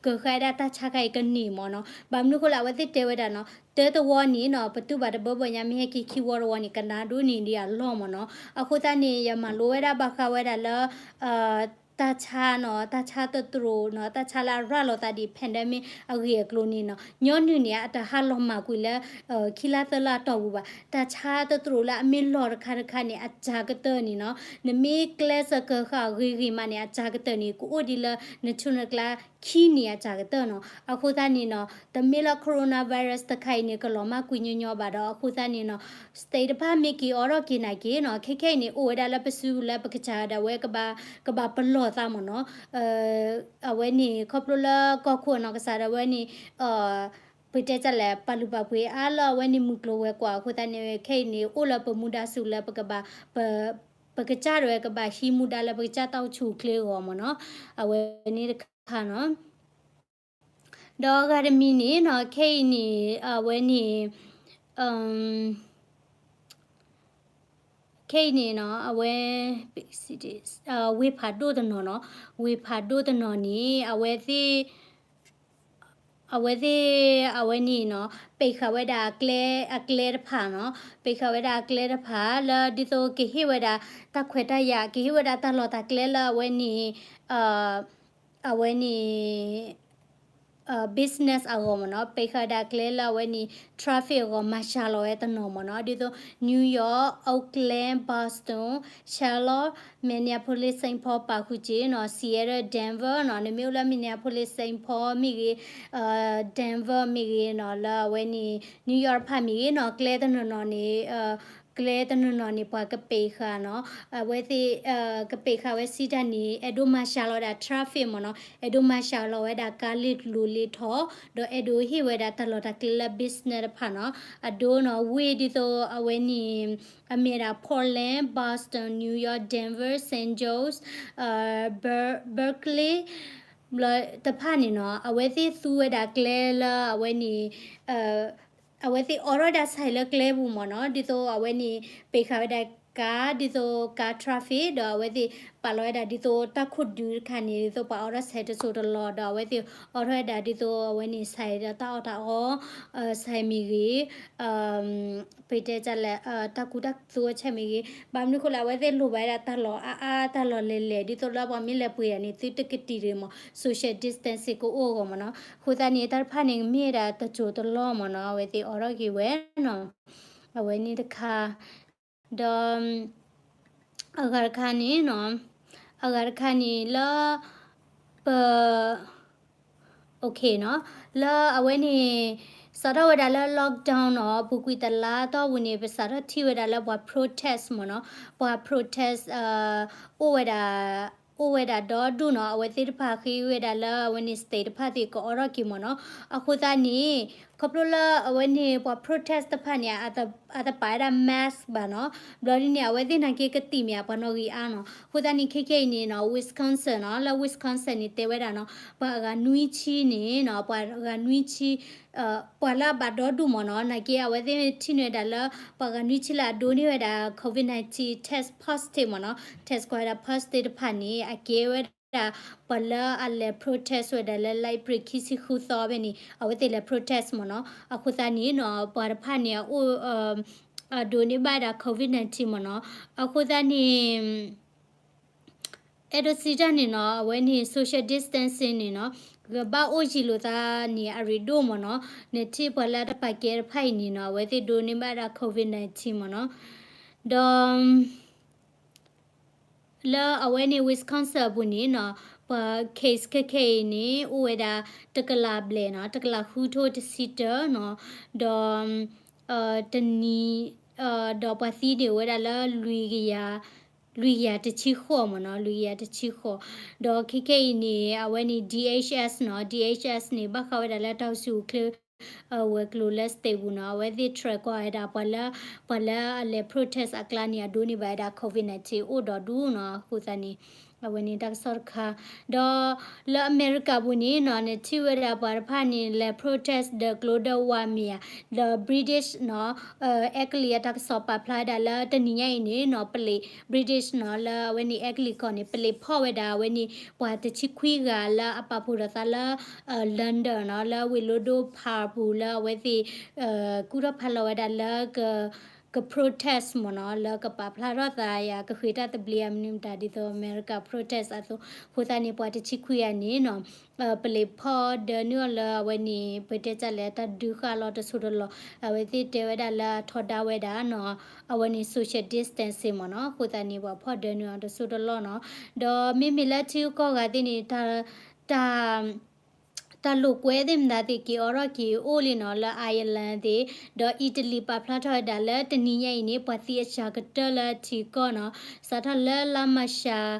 ကဃၣ်ဒၣ်တၢ်ဆါခါအံၤကန့ၢ်မ့ၢ်နီၤ. ဘၣ်မနုၤဃိလၢအဝဲသ့ၣ်တဲဝဲဒၣ်နီၤ တၢတဝီန့ၣ်နီၤ ပတူၢ်ဘၣ်တဘၢဘၢညါ မ့ၢ်ဟဲက့ၤခံဝီတဝီန့ၣ် ကနါဒိၣ်န့ၢ်ဒံးအလီၢ်မ့ၢ်နီၤ. အဃိသတးန့ၣ် ယမၤလိဝဲဒၣ်ဘၣ်ဃးဝဲဒၣ်လၢ တၢ်ဆါနီၤ တၢ်ဆါတတြိာ်နီၤ တၢ်ဆါလၢအရၤလီၤသးဒ် pandemic အဂ့ၢ်အကျိၤန့ၣ်နီၤ ညီနုၢ်န့ၣ် အတဟးလီၤမၢ်ကွံာ်လၢ ခံလါသၢလါအတီၢ်ပူၤဘၣ်. တၢ်ဆါတတြိာ်လၢအမ့ၢ်လီၤတခါတခါန့ၣ် အစှၤကတၢၢ်န့ၣ်နီၤ နမ့ၢ်ကျဲးစၢးကဃၣ်ဂ့ၤဂ့ၤမးန့ၣ် အစှၤကတၢၢ်န့ၣ် ကအိၣ်ဒ်လၢနဆူၣ်နကျါခံနံၣ်အစှၤကတၢၢ်နီၤ. အဃိသတးန့ၣ်နီၤ တမ့ၢ်လၢ coronavirus တခါအံၤန့ၣ် ကလီၤမၢ်ကွံာ်ညီညီဘၣ်ဒီး အဃိသတးန့ၣ်နီၤ state တဖၣ်မ့ၢ်က့ၤအိးထီၣ်က့ၤနာ်က့နီၤ ခဲခဲအံၤန့ၣ် အိၣ်ဝဲဒၣ်လၢပစုပူၤလၢပကစၢ်ဒၣ်ဝဲ ကဘၣ်ပလီၢ်သးမ့ၢ်နီၤ အဝဲန့ၣ် ခီဖျိလၢကီၢ်ခိၣ်အနီၢ်ကစၢ်ဒၣ်ဝဲန့ၣ် ပတဲတၢ်လဲၣ် ပာ်လုၢ်ပာ်ပှ့ၤအါလၢအဝဲန့ၣ်မုၢ်ကျိၤဝဲၤကွာ်အဃိသတးန့ၣ် ခဲအံၤန့ၣ် အိၣ်လၢပမူဒါဆူၣ်လၢပကဘၣ် ပ ပကစၢ်ဒၣ်ဝဲကဘၣ်ဟံးမူဒါလၢ ပကစၢ်တၢ်အိၣ်ဆူၣ်အိၣ်ချ့အဂီၢ်မ့ၢ်နီၤ အဝဲန့ၣ်တခါနီၤ ဒီးအဂၤတမံၤန့ၣ်နီၤ ခဲအံၤန့ၣ် အဝဲန့ၣ် ခဲအံၤန့ၣ်နီၤ အဝဲ ဝ့ၢ်ဖးဒိၣ်တနီၤနီၤ ဝ့ၢ်ဖးဒိၣ်တနီၤန့ၣ် အဝဲသ့ၣ် အဝဲသ့ၣ် အဝဲန့ၣ်နီၤ ပံးဃာ်ဝဲဒၣ်အကျဲ အကျဲတဖၣ်နီၤ ပံးဃာ်ဝဲဒၣ်အကျဲတဖၣ် လၢဒ်သိးကဟ့ၣ်ဝဲဒၣ်တၢ်ခွဲးတၢ်ယာ် ကဟ့ၣ်ဝဲဒၣ်တၢ်လီၢ်တၢ်ကျဲလၢအဝဲန့ၣ် အဝဲန့ၣ် business အဂီၢ်မ့ၢ်နီၤ ပံးဃာ်ဝဲဒၣ်ကျဲလၢအဝဲန့ၣ် traffic အဂီၢ် မၤစှၤလီၤဝဲတနီၤမ့ၢ်နီၤ ဒ်သိး New York, Oakland, Boston, Charlotte, Minneapolis, Saint Paul ပာ်ဃုာ်က့ၤနီၤ Seattle, Denver နီၤ နမ့ၢ်အိၣ်လၢ Minneapolis, Saint Paul မ့ၢ်ဂ့ၤ Denver မ့ၢ်ဂ့ၤနီၤ လၢအဝဲန့ၣ် New York တဖၣ်မ့ၢ်ဂ့ၤနီၤ ကျဲတနီၤနီၤန့ၣ် ကျဲတနီၤနီၤန့ၣ် ပှၤကပံးဃာ်နီၤ အဝဲသ့ၣ် ကပံးဃာ်ဝဲစံးတၢ်န့ၣ် အဲၣ်ဒိးမၤစှၤလီၤဝဲဒၣ် traffic မ့ၢ်နီၤ အဲၣ်ဒိးမၤစှၤလီၤဝဲဒၣ်ကါလ့ၤကျိၤလ့ၤထီၣ် ဒီးအဲၣ်ဒိးဟ့ၣ်ဝဲဒၣ်တၢ်လီၢ်တၢ်ကျဲလၢ business တဖၣ်နီၤ အဒိနီၤ ဝ့ၢ်ဒ်သိးအဝဲန့ၣ် အမ့ၢ်ဒၣ် Portland, Boston, New York, Denver, Saint Joe's, Berkeley တဖၣ်န့ၣ်နီၤ အဝဲသ့ၣ်သူဝဲဒၣ်ကျဲလၢအဝဲန့ၣ် အဝဲသ့ၣ်အိးထီၣ်ဒၣ် site လၢကျဲပူၤမ့ၢ်နီၤ ဒ်သိးအဝဲန့ၣ် ပံးဃာ်ဝဲဒၣ် ကါ ဒ်သိးကါ traffic ဒီးအဝဲသ့ၣ်ပာ်လီၤဝဲဒၣ်ဒ်သိးတၢ်ခိၣ်ဒုတခါန့ၣ် ဒ်သိးပှၤအိးထီၣ်ဆဲးတစိၢ်တလီၢ် ဒီးအဝဲသ့ၣ်အိးထီၣ်ဝဲဒၣ်ဒ်သိးအဝဲန့ၣ် ဆဲးဒီးတၢ်အီၣ်တၢ်အီ ဆဲးမ့ၢ်ဂ့ၤ ပတဲတၢ်လဲၣ် တၢ်ကူတၢ်သိအဆဲးမ့ၢ်ဂ့ၤ ဘၣ်မနုၤဃိလဲၣ် အဝဲသ့ၣ်လိၣ်ဘၣ်ဝဲဒၣ်တၢ်လီၢ်အါအါ တၢ်လီၢ်လဲၤလဲၤ ဒ်သိးလၢပှၤမ့ၢ်လဲၤပှ့ၤယၤန့ၣ် သုတကတံာ်တဂ့ၤမး social distancing ကအိၣ်အဂီၢ်မးနီၤ. အဃိသတးန့ၣ် တၢ်တဖၣ်န့ၣ် မ့ၢ်ဝဲဒၣ်တစိၢ်တလီၢ်မးနီၤ အဝဲသ့ၣ်အိးထီၣ်က့ၤဝဲနီၤ အဝဲန့ၣ်တခါ ဒီး အဂၤတခါန့ၣ်နီၤ အဂၤတခါန့ၣ်လၢ ပ OK နီၤ လၢအဝဲန့ၣ် စးထီၣ်ဝဲဒၣ်လၢ lockdown နီၤ ပူၤကွံာ်တလါတီၢ်ပူၤန့ၣ် ပစးထီၣ်ထံၣ်ဝဲဒၣ်လၢပှၤ protest မးနီၤ ပှၤ protest အိၣ်ဝဲဒၣ် အိၣ်ဝဲဒၣ်ဒီဒူၣ်နီၤ အဝဲသ့ၣ်တဖၣ်ဃ့ဝဲဒၣ်လၢအဝဲန့ၣ် state တဖၣ်သ့ၣ်ကအိးထီၣ်က့ၤမးနီၤ. အဃိသတးန့ၣ် ခီဖျိလၢအဝဲန့ၣ် ပှၤ protest တဖၣ်န့ၣ် အတပာ်ဝဲဒၣ် mask ဘၣ်နီၤ ဘျီဒ်န့ၣ် အဝဲသ့ၣ်နာ်က့ကတံာ်မ့ၢ်ဧါ ပှၤနီၣ်ဂံၢ်အါနီၤ. အဃိသတးန့ၣ် ခဲခဲအံၤန့ၣ်နီၤ Wisconsin နီၤ လၢ Wisconsin န့ၣ် တဲဝဲဒၣ်နီၤ ပှၤအဂၤနွံဆံန့ၣ်နီၤ ပှၤအဂၤနွံဆံ ပှၤလၢအဘၣ်ဒီဒူၣ်မးနီၤ နာ်က့အဝဲသ့ၣ်ထံၣ်န့ၢ်ဝဲဒၣ်လၢ ပှၤဂၤနွံဆံလၢအဒိးန့ၢ်ဝဲဒၣ် COVID nineteen test positive မးနီၤ test ကွၢ်ဝဲဒၣ် positive တဖၣ်န့ၣ် အကဲဝဲဒၣ် ပှၤလၢအလဲၤ protest ဝဲဒၣ်လၢ လါအ့ဖြ့ၣ်ခံဆံဃုသီဖဲန့ၣ် အဝဲသ့ၣ်လဲၤ protest မးနီၤ. အဃိသတးန့ၣ်နီၤ ပှၤတဖၣ်န့ၣ် အအိၣ် အဒိးန့ၢ်ဘၣ်ဒၣ် COVID nineteen မးနီၤ. အဃိသတးန့ၣ် အဲၣ်ဒိးစံးတၢ်န့ၣ်နီၤ အဝဲန့ၣ် social distancing န့ၣ်နီၤ ကဘၣ်အိၣ်ယံၤလိာ်သးန့ၣ် အရ့ဒိၣ်မးနီၤ. နထံၣ်ပှၤလၢအတပာ်ကဲတဖၣ်အံၤန့ၣ်နီၤ အဝဲသ့ၣ်ဒိးန့ၢ်ဘၣ်ဒၣ် COVID nineteen မးနီၤ. ဒီး လၢအဝဲန့ၣ် Wisconsin အပူၤန့ၣ်နီၤ ပှၤ case ခဲခဲအံၤန့ၣ် အိၣ်ဝဲဒၣ်တကလးဘျဲၣ်နီၤ တကလးဃုထိတဆံတၢနီၤ. ဒီး တနံၤ ဒီးပှၤသံန့ၣ်အိၣ်ဝဲဒၣ်လၢ လွံၢ်ကယၤ လွံၢ်ကယၤတဆံဃိးမးနီၤ လွံၢ်ကယၤတဆံဃိး. ဒီးခဲခဲအံၤန့ၣ် အဝဲန့ၣ် D H S နီၤ D H S န့ၣ် ဘၣ်ဃးဝဲဒၣ်လၢတၢ်အိၣ်ဆူၣ်အိၣ်ချ့ ဝဲၤကျိၤလၢ state ပူၤနီၤ အဝဲသ့ၣ် track ကွၢ်ဝဲဒၣ် ပှၤလၢ ပှၤလၢအလဲၤ protest အကျါန့ၣ် အဒိးန့ၢ်ဘၣ်ဝဲဒၣ် COVID nineteen အိၣ်ဒီးဒူၣ်နီၤ. အဃိသတးန့ၣ် အဝဲန့ၣ်တၢ်ကစီၣ်တခါ ဒီးလၢအမဲရကၤပူၤန့ၣ်နီၤ နထံၣ်ဝဲဒၣ်ပှၤတဖၣ်န့ၣ် လဲၤ protest ဒီးကျိဒီးဝါမ့ၢ်ဧါ ဒီး British နီၤ အဲကလံးအတၢ်ကစီၣ်ပာ်ဖျါဝဲဒၣ်လၢ တနံၤညါအံၤန့ၣ်နီၤ ပလံး British နီၤ လၢအဝဲန့ၣ် အဲကလံးကီၢ်န့ၣ် ပလံးဖီၣ်ဝဲဒၣ်အဝဲန့ၣ် ပှၤတဆံခွံဂၤလၢအပာ်ဖှိၣ်ဒီးသးလၢ London နီၤ လၢဝ့ၢ်လိဒိ Park ပူၤလၢအဝဲသ့ၣ် ကူၣ်ထီၣ်ဖးလီၤဝဲဒၣ်လၢ က protest မ့ၢ်နီၤ လၢကပာ်ဖျါထီၣ်သးယၤ ကဃ့တၢ်သဘျ့အမနုၤမတၤ ဒ်သိးအမဲရကၤ protest အသိး အဃိသတးန့ၣ် ပှၤတဆံခွံဂၤန့ၣ်နီၤ ပလံးဖီၣ်ဒၢနုာ်အီၤလၢအဝဲန့ၣ် ပတဲတၢ်လဲၣ် တၢ်ဒုးဃာ်လီၤတစိၢ်တလီၢ် အဝဲသ့ၣ်တဲဝဲဒၣ်လၢအထီဒါဝဲဒၣ်နီၤ အဝဲန့ၣ် social distancing မ့ၢ်နီၤ အဃိသတးန့ၣ် ပှၤဖီၣ်ဒၢနုာ်အီၤတစိၢ်တလီၢ်နီၤ ဒီးမ့မ့ၢ်လၢထံဂုၤကီၢ်ဂၤသ့ၣ်န့ၣ် တၢ် တၢ်လိာ်ကွဲသ့ၣ်မတၤသ့ၣ် က့ၤအိးထီၣ်က့ၤအိၣ်လံနီၤ လၢ Ireland သ့ၣ် ဒီး Italy ပာ်ဖျါထီၣ်ဝဲဒၣ်လၢတနံၤညါအံၤန့ၣ် ပှၤသံအစှၤကတၢၢ်လၢထံကီၢ်နီၤ စးထီၣ်လၢလါမၢ်ၡး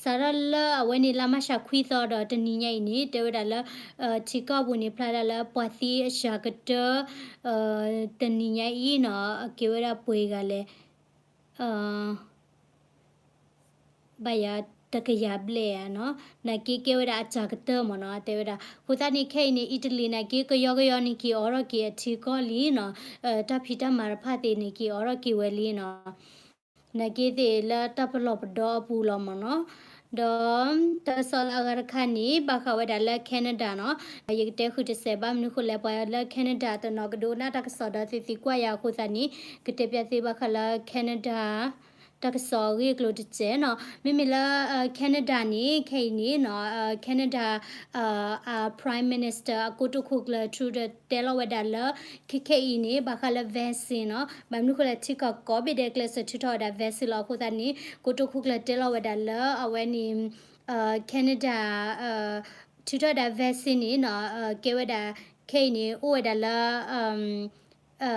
စးထီၣ်လၢအဝဲန့ၣ် လါမၢ်ၡးခွံသီဒီးတနံၤညါအံၤန့ၣ် တဲဝဲဒၣ်လၢ ထံကီၢ်ပူၤန့ၣ် ဖျါဒၣ်လၢပှၤသံအစှၤကတၢၢ် တနံၤညါအံၤနီၤ အကဲဝဲဒၣ်ပှဲၤဂၤလဲၣ် ဘၣ်ယၤတကယၤဘျဲၣ်ဧါနီၤ နာ်က့ကဲဝဲဒၣ်အစှၤကတၢၢ်မ့ၢ်နီၤ တဲဝဲဒၣ် အဃိသတးန့ၣ် ခဲအံၤန့ၣ် Italy နာ်က့ ကယီကယီန့ၣ် က့ၤအိးထီၣ်က့ၤအထံကီၢ်လံနီၤ တၢ်ဖံးတၢ်မၤတဖၣ်သ့ၣ်န့ၣ် က့ၤအိးထီၣ်က့ၤဝဲလံနီၤ နာ်က့သ့ၣ်လၢတၢ်ပလီၢ်ပဒီအပူၤလီၤမ့ၢ်နီၤ ဒီးတၢ်ကစီၣ်လၢအဂၤတခါန့ၣ် ဘၣ်ဃးဝဲဒၣ်လၢ Canada နီၤ ယကတဲဃုာ်တစဲး ဘၣ်မနုၤဃိလဲၣ် ပှၤလၢ Canada တနီၤကဒိးနၢ်တၢ်ကစီၣ်ဒီးသ့ၣ်သံကွၢ်ယၤအဃိသတးန့ၣ် ကတဲပျၢ်သ့ဘၣ်ဃးလၢ Canada တၢ်ကစီၣ်အဂ့ၢ်အကျိၤတစဲးနီၤ မ့မ့ၢ်လၢ Canada န့ၣ် ခဲအံၤန့ၣ်နီၤ Canada အ Prime Minister အကိတိာ်ခိၣ်ကျၢၢ် Trudeau တဲလီၤဝဲဒၣ်လၢ ခဲခဲအံၤန့ၣ် ဘၣ်ဃးလၢ vaccine နီၤ ဘၣ်မနုၤဃိလဲၣ် ထံကီၢ်ကိးဘ့ၣ်ဒဲးကျဲးစၢးထုးထီၣ်ဝဲဒၣ် vaccine လီၤအဃိသတးန့ၣ် ကိတိာ်ခိၣ်ကျၢၢ်တဲလီၤဝဲဒၣ်လၢအဝဲန့ၣ် Canada ထုးထီၣ်ဝဲဒၣ် vaccine န့ၣ်နီၤ ကဲဝဲဒၣ် ခဲအံၤန့ၣ် အိၣ်ဝဲဒၣ်လၢ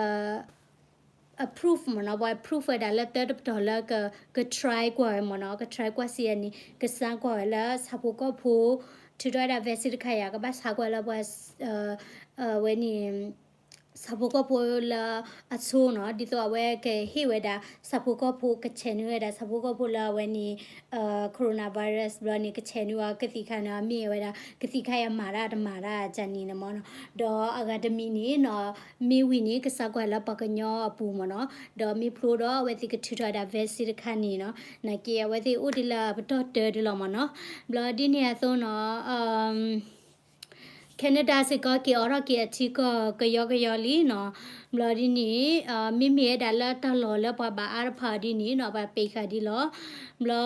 approve မ့ၢ်နီၤ ပှၤ approve ဝဲဒၣ်လၢတၢ်တပတီၢ်လၢက က try ကွၢ်ဝဲမ့ၢ်နီၤ က try ကွၢ်စံးယၤန့ၣ် ကစၢ်ကွၢ်ဝဲလၢဆၣ်ဖိကီၢ်ဖိ ထုးထီၣ်ဝဲဒၣ် vaccine တခါယၤ ကဘၣ်ဆါကွၢ်လၢပှၤ ဝဲန့ၣ် ဆၣ်ဖိကီၢ်ဖိလၢအဆိနီၤ, ဒ်သိးအဝဲကဟ့ၣ်ဝဲဒၣ် ဆၣ်ဖိကီၢ်ဖိ ကဆဲးနုာ်ဝဲဒၣ် ဆၣ်ဖိကီၢ်ဖိလၢအဝဲန့ၣ် coronavirus ဘျီန့ၣ် ကဆဲးနုာ်အီၤ ကသံၣ်ခါန့ၣ် မ့ၢ်ဝဲဒၣ် ကသံၣ်ခါအံၤအမၤတၢ်တမၤတၢ်ကန့ၣ်န့ၣ်မ့ၢ်နီၤ, ဒီးအဂၤတမံၤန့ၣ်နီၤ, မ့ၢ်ဝံၤန့ၣ် ကစးကွၢ်လၢပှၤကညီအပူၤမ့ၢ်နီၤ, ဒီးမ့ၢ်ဖျိဒီး အဝဲသ့ၣ်ကထုးထီၣ်ဝဲဒၣ် vaccine တခါန့ၣ်နီၤ, နာ်က့အဝဲသ့ၣ်အိၣ်ဒံးလၢပတီၢ်တၢဒံးလီၤမ့ၢ်နီၤ, ဘျီဒ်န့ၣ်အသိးနီၤ Canada စ့ၢ်ကီး က့ၤအိးထီၣ်က့ၤအထံကီၢ်ကယီကယီလံနီၤ, ဘျီဒ်န့ၣ် မ့မ့ၢ်ဝဲဒၣ်လၢတၢ်လီၢ်လၢပှၤဘၣ်အါတဖၣ်အီၤဒ်န့ၣ်နီၤ ပှၤပ့ၤဃာ်ဒ်လီၤ, ဘျီ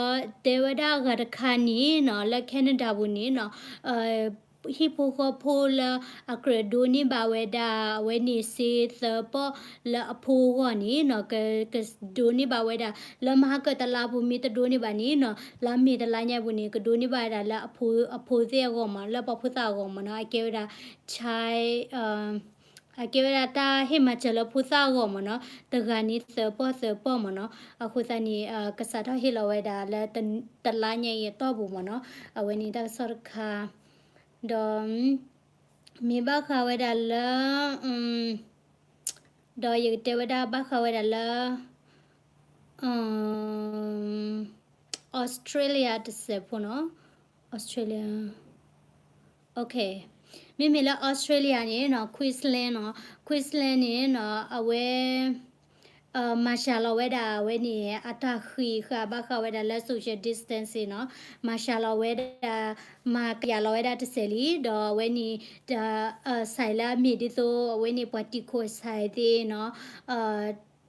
တဲဝဲဒၣ်အဂၤတခါန့ၣ်နီၤ လၢ Canada ပူၤန့ၣ်နီၤ ဟံၣ်ဖိဃီဖိလၢအကြၢးဒိးန့ၢ်ဘၣ်ဝဲဒၣ် အဝဲန့ၣ်စ့သၢပီၢ်လၢအဖိအဂီၢ်န့ၣ်နီၤ က ကဒိးန့ၢ်ဘၣ်ဝဲဒၣ် လၢမဟါကတလါပူၤမ့ၢ်တဒိးန့ၢ်ဘၣ်န့ၣ်နီၤ လါမ့ၤတလါညါပူၤန့ၣ် ကဒိးန့ၢ်ဘၣ်ဝဲဒၣ်လၢအဖိသ့ၣ်အဂီၢ်မ့ၢ် လၢပှၤဖိသၣ်အဂီၢ်မ့ၢ်နီၤ အကဲဝဲဒၣ် child အကဲဝဲဒၣ်တၢ်ဟ့ၣ်မၤစၢၤလၢဖိသၣ်အဂီၢ်မ့ၢ်နီၤ တဂၤန့ၣ်သၢပီၢ်သၢပီၢ်မ့ၢ်နီၤ အဃိသတးန့ၣ် ကစးထီၣ်ဟ့ၣ်လီၤဝဲဒၣ်လၢ တလါညါအံၤအတီၢ်ပူၤမ့ၢ်နီၤ အဝဲန့ၣ်တၢ်ကစီၣ်တခါ ဒီး မ့ၢ်ဘၣ်ဃးဝဲဒၣ်လၢ ဒီးယကတဲဝဲဒၣ်ဘၣ်ဃးဝဲဒၣ်လၢ Australia တစဲးဖိနီၤ Australia မ့မ့ၢ်လၢ Australia န့ၣ်နီၤ Queensland နီၤ Queensland န့ၣ်နီၤ အဝဲ မၤစှၤလီၤဝဲဒၣ်အဝဲန့ၣ် အတၢ်ဃံးဃာ်ဘၣ်ဃးဝဲဒၣ်လၢ social distancing နီၤ မၤစှၤလီၤဝဲဒၣ် မၤကယၤလီၤဝဲဒၣ်တစဲးလံ ဒီးအဝဲန့ၣ် တၢ် ဆိုင်လၢအမ့ၢ်ဒ်သိး အဝဲန့ၣ်ပှၤတံာ်ခိၣ် ဆိုင်သ့ၣ်နီၤ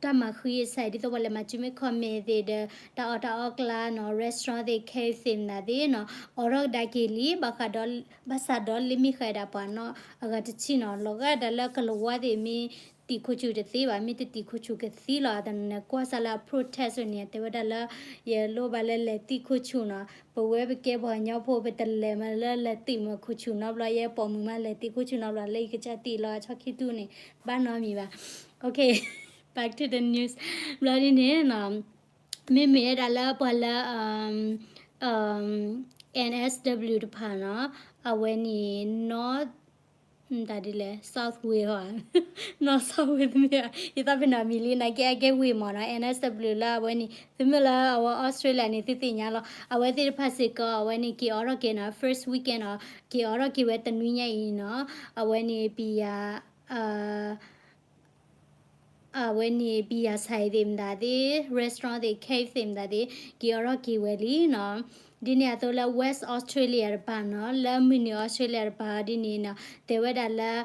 တၢ်မၤဃံ ဆိုင် ဒ်သိးပှၤလဲၤမၤစုမ့ၢ်ခီၣ်မဲာ်သ့ၣ်ဒီး တၢ်အီၣ်တၢ်အီကျါနီၤ restaurant သ့ၣ် cafe သ့ၣ်မနုၤသ့ၣ်နီၤ အိးထီၣ်ကဒါက့ၤလံ ဘၣ်ဃးဒီး ဘၣ်ဆၣ်ဒီးလၢမ့ၢ်ဃးဒၣ်ပှၤနီၣ်အဂၤတဆံနီၤ လီၤဂာ်ဒၣ်လၢကလၤဝါသ့ၣ်မ့ၢ်တံာ်ခိၣ်ဆူၣ်တသ့ဘၣ် မ့ၢ်တတံာ်ခိၣ်ဆူၣ်ကသံလီၤ အတနကွၢ်စးလၢအ protest န့ၣ် တဲဝဲဒၣ်လၢ ယလိၣ်ဘၣ်လၢလဲၤတံာ်ခိၣ်ဆူၣ်နီၤ ပဝဲပကဲပှၤကညီဖိ ပတလဲၤမးလၢလဲၤတံာ်မးခိၣ်ဆူၣ်နီတဘျီ ယဲပိာ်မုၣ်မးလဲၤတံာ်ခိၣ်ဆူၣ်နီတဘျီ လၢယကစၢ်တံာ်လီၤဆီခံတူၢ်န့ၣ် ဘၣ်နီတမံၤဘၣ် Okay, back to the news ဘျီဒ်န့ၣ်နီၤ မ့မ့ၢ်ဝဲဒၣ်လၢပှၤလၢ N S W တဖၣ်နီၤ အဝဲန့ၣ် North တၢ်ဒ်လဲၣ် South Wales ဟီ North South Wales တမ့ၢ်ဘၣ် ယသးပ့ၤနီၣ်မံၤလံ နာ်က့အကဲဝ့ၢ်မ့ၢ်နီၤ N S W လၢအဝဲန့ၣ် သုမ့ၢ်လၢအဝဲ Australia န့ၣ် သုသ့ၣ်ညါလီၤ အဝဲသ့ၣ်တဖၣ်စ့ၢ်ကီး အဝဲန့ၣ် က့ၤအိးထီၣ်က့ၤနီၤ first weekend နီၤ က့ၤအိးထီၣ်က့ၤဝဲတနွံညါအံၤနီၤ အဝဲန့ၣ် ပယၤ အဝဲန့ၣ် ပယၤ ဆိုင် သ့ၣ်မတၤသ့ၣ် restaurant သ့ၣ် cafe သ့ၣ်မတၤသ့ၣ် က့ၤအိးထီၣ်က့ၤဝဲလံနီၤ ဒ်န့ၣ်အသိးလၢ West Australia တပၤနီၤ လၢမုၢ်နုာ် Australia တပၤဒ်န့ၣ်နီၤ တဲဝဲဒၣ်လၢ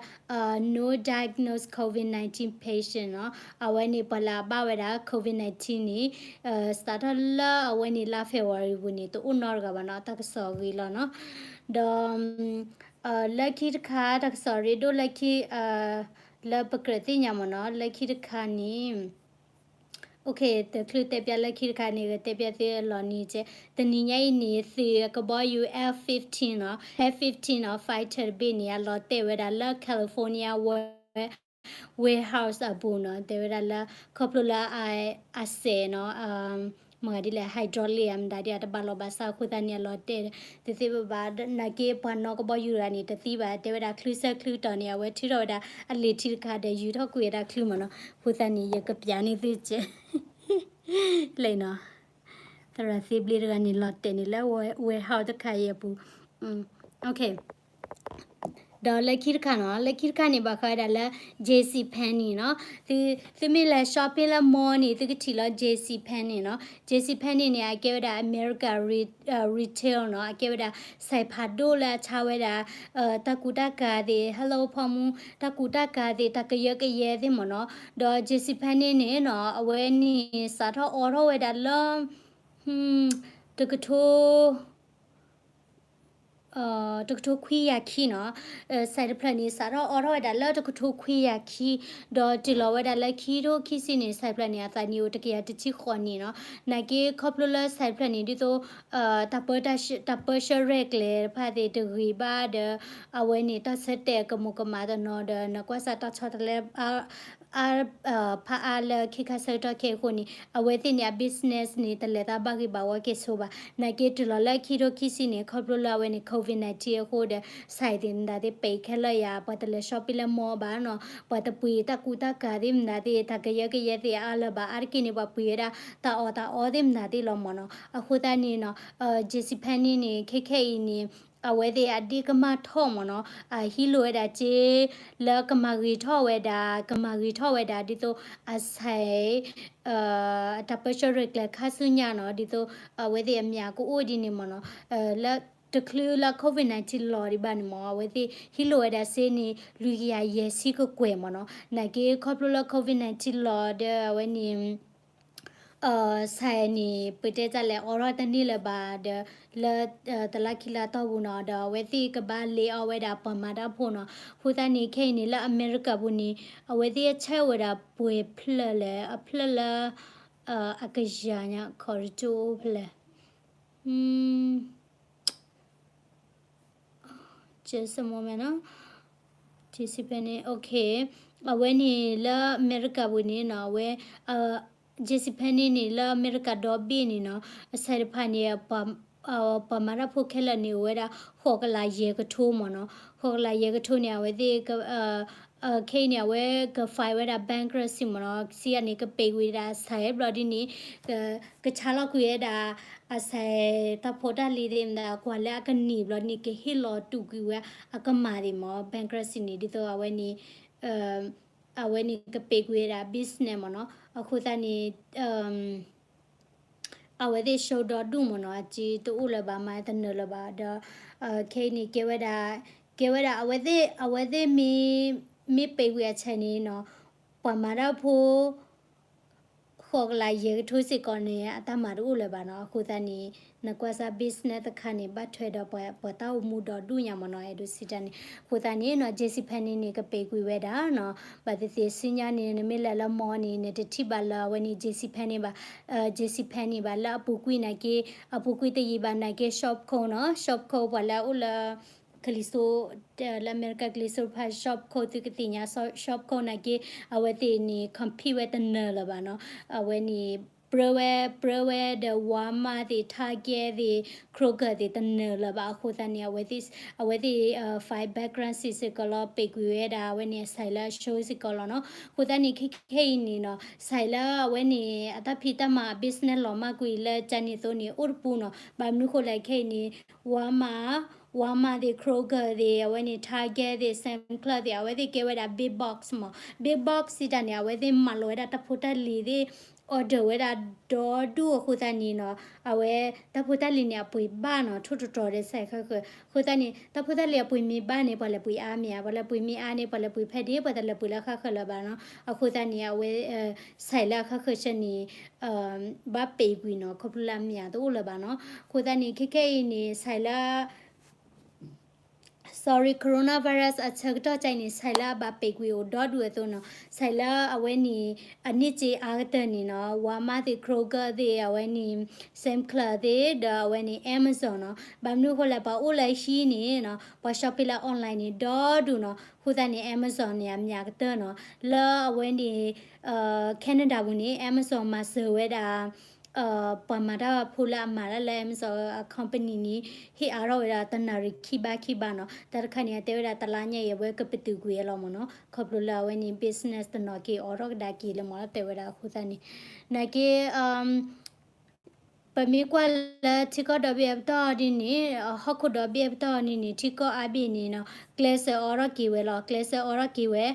no diagnosed COVID nineteen patient နီၤ အဝဲန့ၣ် ပှၤလၢအဘၣ်ဝဲဒၣ် COVID nineteen န့ၣ် စးထီၣ်လၢအဝဲန့ၣ် လါ February ပူၤန့ၣ် တအိၣ်နီတဂၤဘၣ်နီၤ တၢ်ကစီၣ်အဂ့ၢ်လီၤနီၤ ဒီး လၢခံတခါ တၢ်ကစီၣ်ရ့ဒိၣ်လၢခံ လၢပကြၢးသ့ၣ်ညါမ့ၢ်နီၤ လၢခံတခါန့ၣ် Okay တချုးတဲပျးလၢခံတခါန့ၣ် ကတဲပျးသုအလီၢ်န့ၣ် တနံၤညါအံၤန့ၣ် သုးကဘီယူၤ F fifteen နီၤ F fifteen နီၤ fighter တဘ့ၣ်န့ၣ် အလီၤတဲာ်ဝဲဒၣ်လၢ California warehouse အပူၤနီၤ တဲဝဲဒၣ်လၢ ခီဖျိလၢ အစဲးနီၤ မ့ၢ်ဒ်လဲၣ် hydraulic မတၤဒ်အတဘၣ်လီၤဘၣ်စးအဃိသတးန့ၣ် အလီၤတဲာ် တသ့ဘၣ်ဘၣ် နာ်က့ပှၤနီၣ်ကဘီယူၤတဂၤန့ၣ် တသံဘၣ် တဲဝဲဒၣ်ချုးဆၢချုးတီၤန့ၣ် အဝဲထုးထီၣ်ဝဲဒၣ်အလံာ်ထံတခါဒီး ယူၤထီၣ်ကွံာ်ဝဲဒၣ်ချုးမ့ၢ်နီၤ အဃိသတးန့ၣ် ယကပျးန့ၢ်သုကဲ လဲၣ်နီၤ သရၣ်သ့ဘျ့တဂၤန့ၣ် လီၤတဲာ်န့ၣ်လၢ warehouse တခါအံၤအပူၤ Okay ဒီးလၢခံတခါနီၤ လၢခံတခါန့ၣ် ဘၣ်ဃးဝဲဒၣ်လၢ J C Penney နီၤ သုမ့ၢ်လဲၤ shopping လၢ mall န့ၣ် သုကထံၣ်လီၤ J C Penney နီၤ J C Penney န့ၣ် အကဲဝဲဒၣ် America retail နီၤ အကဲဝဲဒၣ် ဆိုင်ဖးဒိၣ်လၢအဆါဝဲဒၣ် တၢ်ကူတၢ်ကၤသ့ၣ် Hello ဖီမူ တၢ်ကူတၢ်ကၤသ့ၣ် တၢ်ကယၢကယဲသ့ၣ်မ့ၢ်နီၤ ဒီး J C Penney န့ၣ်နီၤ အဝဲန့ၣ် စးထီၣ်အိးထီၣ်ဝဲဒၣ်လၢ တကထိ တကထိခွံကယၤခံနီၤ ဆိုင်တဖျၢၣ်န့ၣ် စးထီၣ်အိးထီၣ်ဝဲဒၣ်လၢတကထိခွံကယၤခံ ဒီးတုၤလီၤဝဲဒၣ်လၢခံထိခံဆံန့ၣ် ဆိုင်တဖျၢၣ်န့ၣ် အသးနံၣ်အိၣ်တကယၤတဆံဃိးနံၣ်နီၤ နာ်က့ခီဖျိလၢ ဆိုင်တဖျၢၣ်န့ၣ် ဒ်သိး တၢ်ပၢဆှၢရဲၣ်ကျဲၤတဖၣ်သ့ၣ်တဂ့ၤဘၣ်ဒီး အဝဲန့ၣ်တၢ်ဆၢတဲာ်ကမူးကမၣ်တနီၤဒီး နကွၢ်စးတၢ်ဆီတလဲ အါ ဖးအါလၢခ့ခါဆၢကတီၢ်ခဲအံၤအဃိန့ၣ် အဝဲသ့ၣ်န့ၣ် အ business န့ၣ် တလဲၤသးဘၣ်ဂ့ၤဘၣ်ဝါက့ၤဆိဘၣ်. နာ်က့တုၤလီၤလၢခံထိခံဆံန့ၣ် ခီဖျိလၢအဝဲန့ၣ် COVID nineteen အဃိဒီး ဆိုင်သ့ၣ်မတၤသ့ၣ် ပိတ်ခဲလၢာ်ယၤ ပှၤတလဲၤ shopping လၢ mall ဘၣ်နီၤ, ပှၤတပှ့ၤတၢ်ကူတၢ်ကၤသ့ၣ်မတၤသ့ၣ် တၢ်ကယၢကယဲသ့ၣ်အါလၢၤဘၣ်. အါတက့ၢ်န့ၣ် ပှၤပှ့ၤဝဲဒၣ်တၢ်အီၣ်တၢ်အီသ့ၣ်မတၤသ့ၣ်လီၤမ့ၢ်နီၤ. အဃိသတးန့ၣ်နီၤ JCPenney န့ၣ် ခဲခဲအံၤန့ၣ် အဝဲသ့ၣ်အဒ့ၣ်ကမၣ်ထီၣ်မ့ၢ်နီၤ, အဟံးလိာ်ဝဲဒၣ်စ့ လၢကမၤဂ့ၤထီၣ်ဝဲဒၣ် ကမၤဂ့ၤထီၣ်ဝဲဒၣ် ဒ်သိးအ ဆိုင် တၢ်ပၢဆှၢရဲၣ်ကျဲၤခါဆူညါနီၤ, ဒ်သိးအဝဲသ့ၣ်အမျးကအိၣ်ဒ်န့ၣ်မ့ၢ်နီၤ, လၢတချုးလၢ COVID nineteen လီၤဒံးဘၣ်န့ၣ်မ့ၢ် အဝဲသ့ၣ်ဟံးလိာ်ဝဲဒၣ်စ့န့ၣ် လွံၢ်ကယၤယဲၢ်ဆံကကွဲၢ်မ့ၢ်နီၤ. နာ်က့ခီဖျိလၢ COVID nineteen လီၤဒီးအဝဲန့ၣ် ဆိုင်န့ၣ် ပတဲတၢ်လဲၤအိးထီၣ်တန့ၢ်လၢၤဘၣ်ဒီး လၢတလါခံလါတီၢ်ပူၤနီၤ, ဒီးအဝဲသ့ၣ်ကဘၣ် lay off ဝဲဒၣ်ပှၤမၤတၢ်ဖိနီၤ. အဃိသတးန့ၣ် ခဲအံၤန့ၣ် လၢအမဲရကၤပူၤန့ၣ် အဝဲသ့ၣ်အဆဲးအိၣ်ဝဲဒၣ်ပှဲၤဖျၢၣ်လဲၣ်, အဖျၢၣ်လၢ အကယၤညါ ခီတကၠိအိၣ်ဖျၢၣ် just a moment နီၤ, JCPenney, okay, အဝဲန့ၣ်လၢအမဲရကၤပူၤန့ၣ်နီၤ, အဝဲ JCPenney န့ၣ် လၢအမဲရကၤဒီဘ့ၣ်န့ၣ်နီၤ, အဆိုင်တဖၣ်န့ၣ် ပှၤမၤတၢ်ဖိခဲလၢာ်န့ၣ် အိၣ်ဝဲဒၣ် ဃိးကလးယဲၢ်ကထိမ့ၢ်နီၤ. ဃိးကလးယဲၢ်ကထိန့ၣ် အဝဲသ့ၣ် ခဲအံၤန့ၣ် အဝဲက file ဝဲဒၣ် bankruptcy မ့ၢ်နီၤ, စံးယၤန့ၣ် ကပံာ်ကွံာ်ဝဲဒၣ်အဆိုင်ဘျီဒ်န့ၣ် ကဆါလီၤကွံာ်ဝဲဒၣ်အဆိုင်တၢ်ဖိတၢ်လံၤသ့ၣ်မတၤ ကွၢ်လၢအကန့ၢ်ဘျီန့ၣ် ကဟ့ၣ်လီၤတူာ်ကွံာ်ဝဲအကမၢ်သ့ၣ်မ့ၢ် bankruptcy န့ၣ် ဒ်သိးအဝဲန့ၣ် အဝဲန့ၣ်ကပံာ်ကွံာ်ဝဲဒၣ် business မ့ၢ်နီၤ. အဃိသတးန့ၣ် အဝဲသ့ၣ်ဆိဒီဒူၣ်မ့ၢ်နီၤ, အစ့တအိၣ်လၢၤဘၣ် မၤတနၢၤလၢၤဘၣ်ဒီး ခဲအံၤန့ၣ် ကဲဝဲဒၣ် ကဲဝဲဒၣ် အဝဲသ့ၣ် အဝဲသ့ၣ်မ့ၢ် မ့ၢ်ပံာ်ကွံာ်အဆဲးန့ၣ်နီၤ, ပှၤမၤတၢ်ဖိ ဃိးကလးယဲၢ်ကထိစ့ၢ်ကီးန့ၣ် အတၢ်မၤတအိၣ်လၢၤဘၣ်နီၤ. အဃိသတးန့ၣ် နကွၢ်စၢ် business တခါန့ၣ် ဘၣ်ထွဲဒီးပှၤတၢ်အိၣ်မူဒီဒူၣ်ညါမ့ၢ်နီၤ, အဲၣ်ဒိးစံးတၢ်န့ၣ်. အဃိသတးန့ၣ်နီၤ JCPenney န့ၣ် ကပံာ်ကွံာ်ဝဲဒၣ်နီၤ, ဘၣ်သ့ၣ်သ့ၣ်ဆူညါန့ၣ် နမ့ၢ်လဲၤလၢ mall န့ၣ် နတထံၣ်ဘၣ်လၢအဝဲန့ၣ် JCPenney ဘၣ်, JCPenney ဘၣ် လၢအပူၤကွံာ်နာ်က့, အပူၤကွံာ်တယံာ်ဘၣ်နာ်က့ Shopko နီၤ, Shopko ပှၤလၢအအိၣ်လၢ ကလံၤစိး လၢအမဲရကၤကလံၤစိးတဖၣ် Shopko သုကသ့ၣ်ညါ Shopko နာ်က့ အဝဲသ့ၣ်န့ၣ် compete ဝဲတနၢၤလၢၤဘၣ်နီၤ. အဝဲန့ၣ် ပြၢဝဲ ပြၢဝဲဒီး Walmart သ့ၣ် Target သ့ၣ် Kroger သ့ၣ်တနၢၤလၢၤဘၣ်. အဃိသတးန့ၣ် အဝဲသ့ၣ် အဝဲသ့ၣ် file bankruptcy စ့ၢ်ကီးလီၤ, ပံာ်ကွံာ်ဝဲဒၣ်အဝဲန့ၣ် ဆိုင်လၢအဆိစ့ၢ်ကီးလီၤနီၤ. အဃိသတးန့ၣ် ခဲခဲအံၤန့ၣ်နီၤ ဆိုင်လၢအဝဲန့ၣ် အတၢ်ဖံးတၢ်မၤ business လီၤမၢ်ကွံာ်လၢကန့ၣ်အသိးန့ၣ် အိၣ်တပူၤနီၤ. ဘၣ်မနုၤဃိလဲၣ် ခဲအံၤန့ၣ် Walmart, Walmart သ့ၣ် Kroger သ့ၣ် အဝဲန့ၣ် Target သ့ၣ် Sam's Club သ့ၣ် အဝဲသ့ၣ်ကဲဝဲဒၣ် big box မ့ၢ်, big box စံးတၢ်န့ၣ် အဝဲသ့ၣ်မၤလီၤဝဲဒၣ်တၢ်ဖိတၢ်လံၤသ့ၣ် order ဝဲဒၣ်ဒီဒူၣ်အဃိသတးန့ၣ်နီၤ, အဝဲတၢ်ဖိတၢ်လံၤန့ၣ် အပှ့ၤဘၣ်နီၤ ထိၣ်တတြီၤဒီး ဆိုင် ဃၣ်ဃၣ်. အဃိသတးန့ၣ် တၢ်ဖိတၢ်လံၤအပှ့ၤမ့ၢ်ဘၣ်န့ၣ် ပှၤလဲၤပှ့ၤအါမ့ၢ်ဧါ, ပှၤလဲၤပှ့ၤမ့ၢ်အါန့ၣ် ပှၤလဲၤပှ့ၤဖဲဒ့ၣ် ပှၤတလဲၤပှ့ၤလၢဃၣ်ဃၣ်လၢၤဘၣ်နီၤ. အဃိသတးန့ၣ် အဝဲ ဆိုင်လၢအဃၣ်ဃၣ်ဆၢန့ၣ် ဘၣ်ပံာ်ကွံာ်နီၤ ခီဖျိလၢအမ့ၢ်တအိၣ်လၢၤဘၣ်နီၤ. အဃိသတးန့ၣ် ခဲခဲအံၤန့ၣ် ဆိုင်လၢ sorry, coronavirus အဆၢကတီၢ်ကၢအံၤန့ၣ် ဆိုင်လၢအဘၣ်ပံာ်ကွံာ်အိၣ်ဒီဒူၣ်အသိးနီၤ, ဆိုင်လၢအဝဲန့ၣ် အန့ၢ်စ့အါကတၢၢ်န့ၣ်နီၤ Walmart သ့ၣ် Kroger သ့ၣ် အဝဲန့ၣ် Sam's Club သ့ၣ် ဒီးအဝဲန့ၣ် Amazon နီၤ. ဘၣ်မနုၤအဃိလဲၣ် ပှၤအိၣ်လၢဟံၣ်န့ၣ်နီၤ ပှၤ shopping လၢ online န့ၣ် ဒီဒူၣ်နီၤ. အဃိသတးန့ၣ် Amazon န့ၣ် အမ့ၢ်အကတၢၢ်နီၤ. လၢအဝဲန့ၣ် Canada ပူၤန့ၣ် Amazon မၤစၢၤဝဲဒၣ် ပှၤမၤတၢ်ဖိလၢအမၤတၢ်လၢ Amazon အ company န့ၣ် ဟ့ၣ်အါထီၣ်ဝဲဒၣ်တနၣ်ရံၣ်ခံဘးခံဘးနီၤ. တၢ်တခါန့ၣ် အတဲဝဲဒၣ်တလါညါအံၤ အဝဲကပတုာ်ကွံာ်အလီၤမ့ၢ်နီၤ. ခီဖျိလၢအဝဲန့ၣ် business တနီၤက့ၤအိးထီၣ်ကဒါက့ၤလၢမ့ၢ်နီၤ တဲဝဲဒၣ်အဃိသတးန့ၣ် နာ်က့ ပမ့ၢ်ကွၢ်လၢထံကီၢ်ဒီဘ့ၣ်အပတီၢ်ဒ်န့ၣ် ဟီၣ်ခိၣ်ဒီဘ့ၣ်အပတီၢ်ဒ်န့ၣ် ထံကီၢ်အါဘ့ၣ်န့ၣ်နီၤ ကျဲးစၢးအိးထီၣ်က့ၤဝဲလီၤ. ကျဲးစၢးအိးထီၣ်က့ၤဝဲ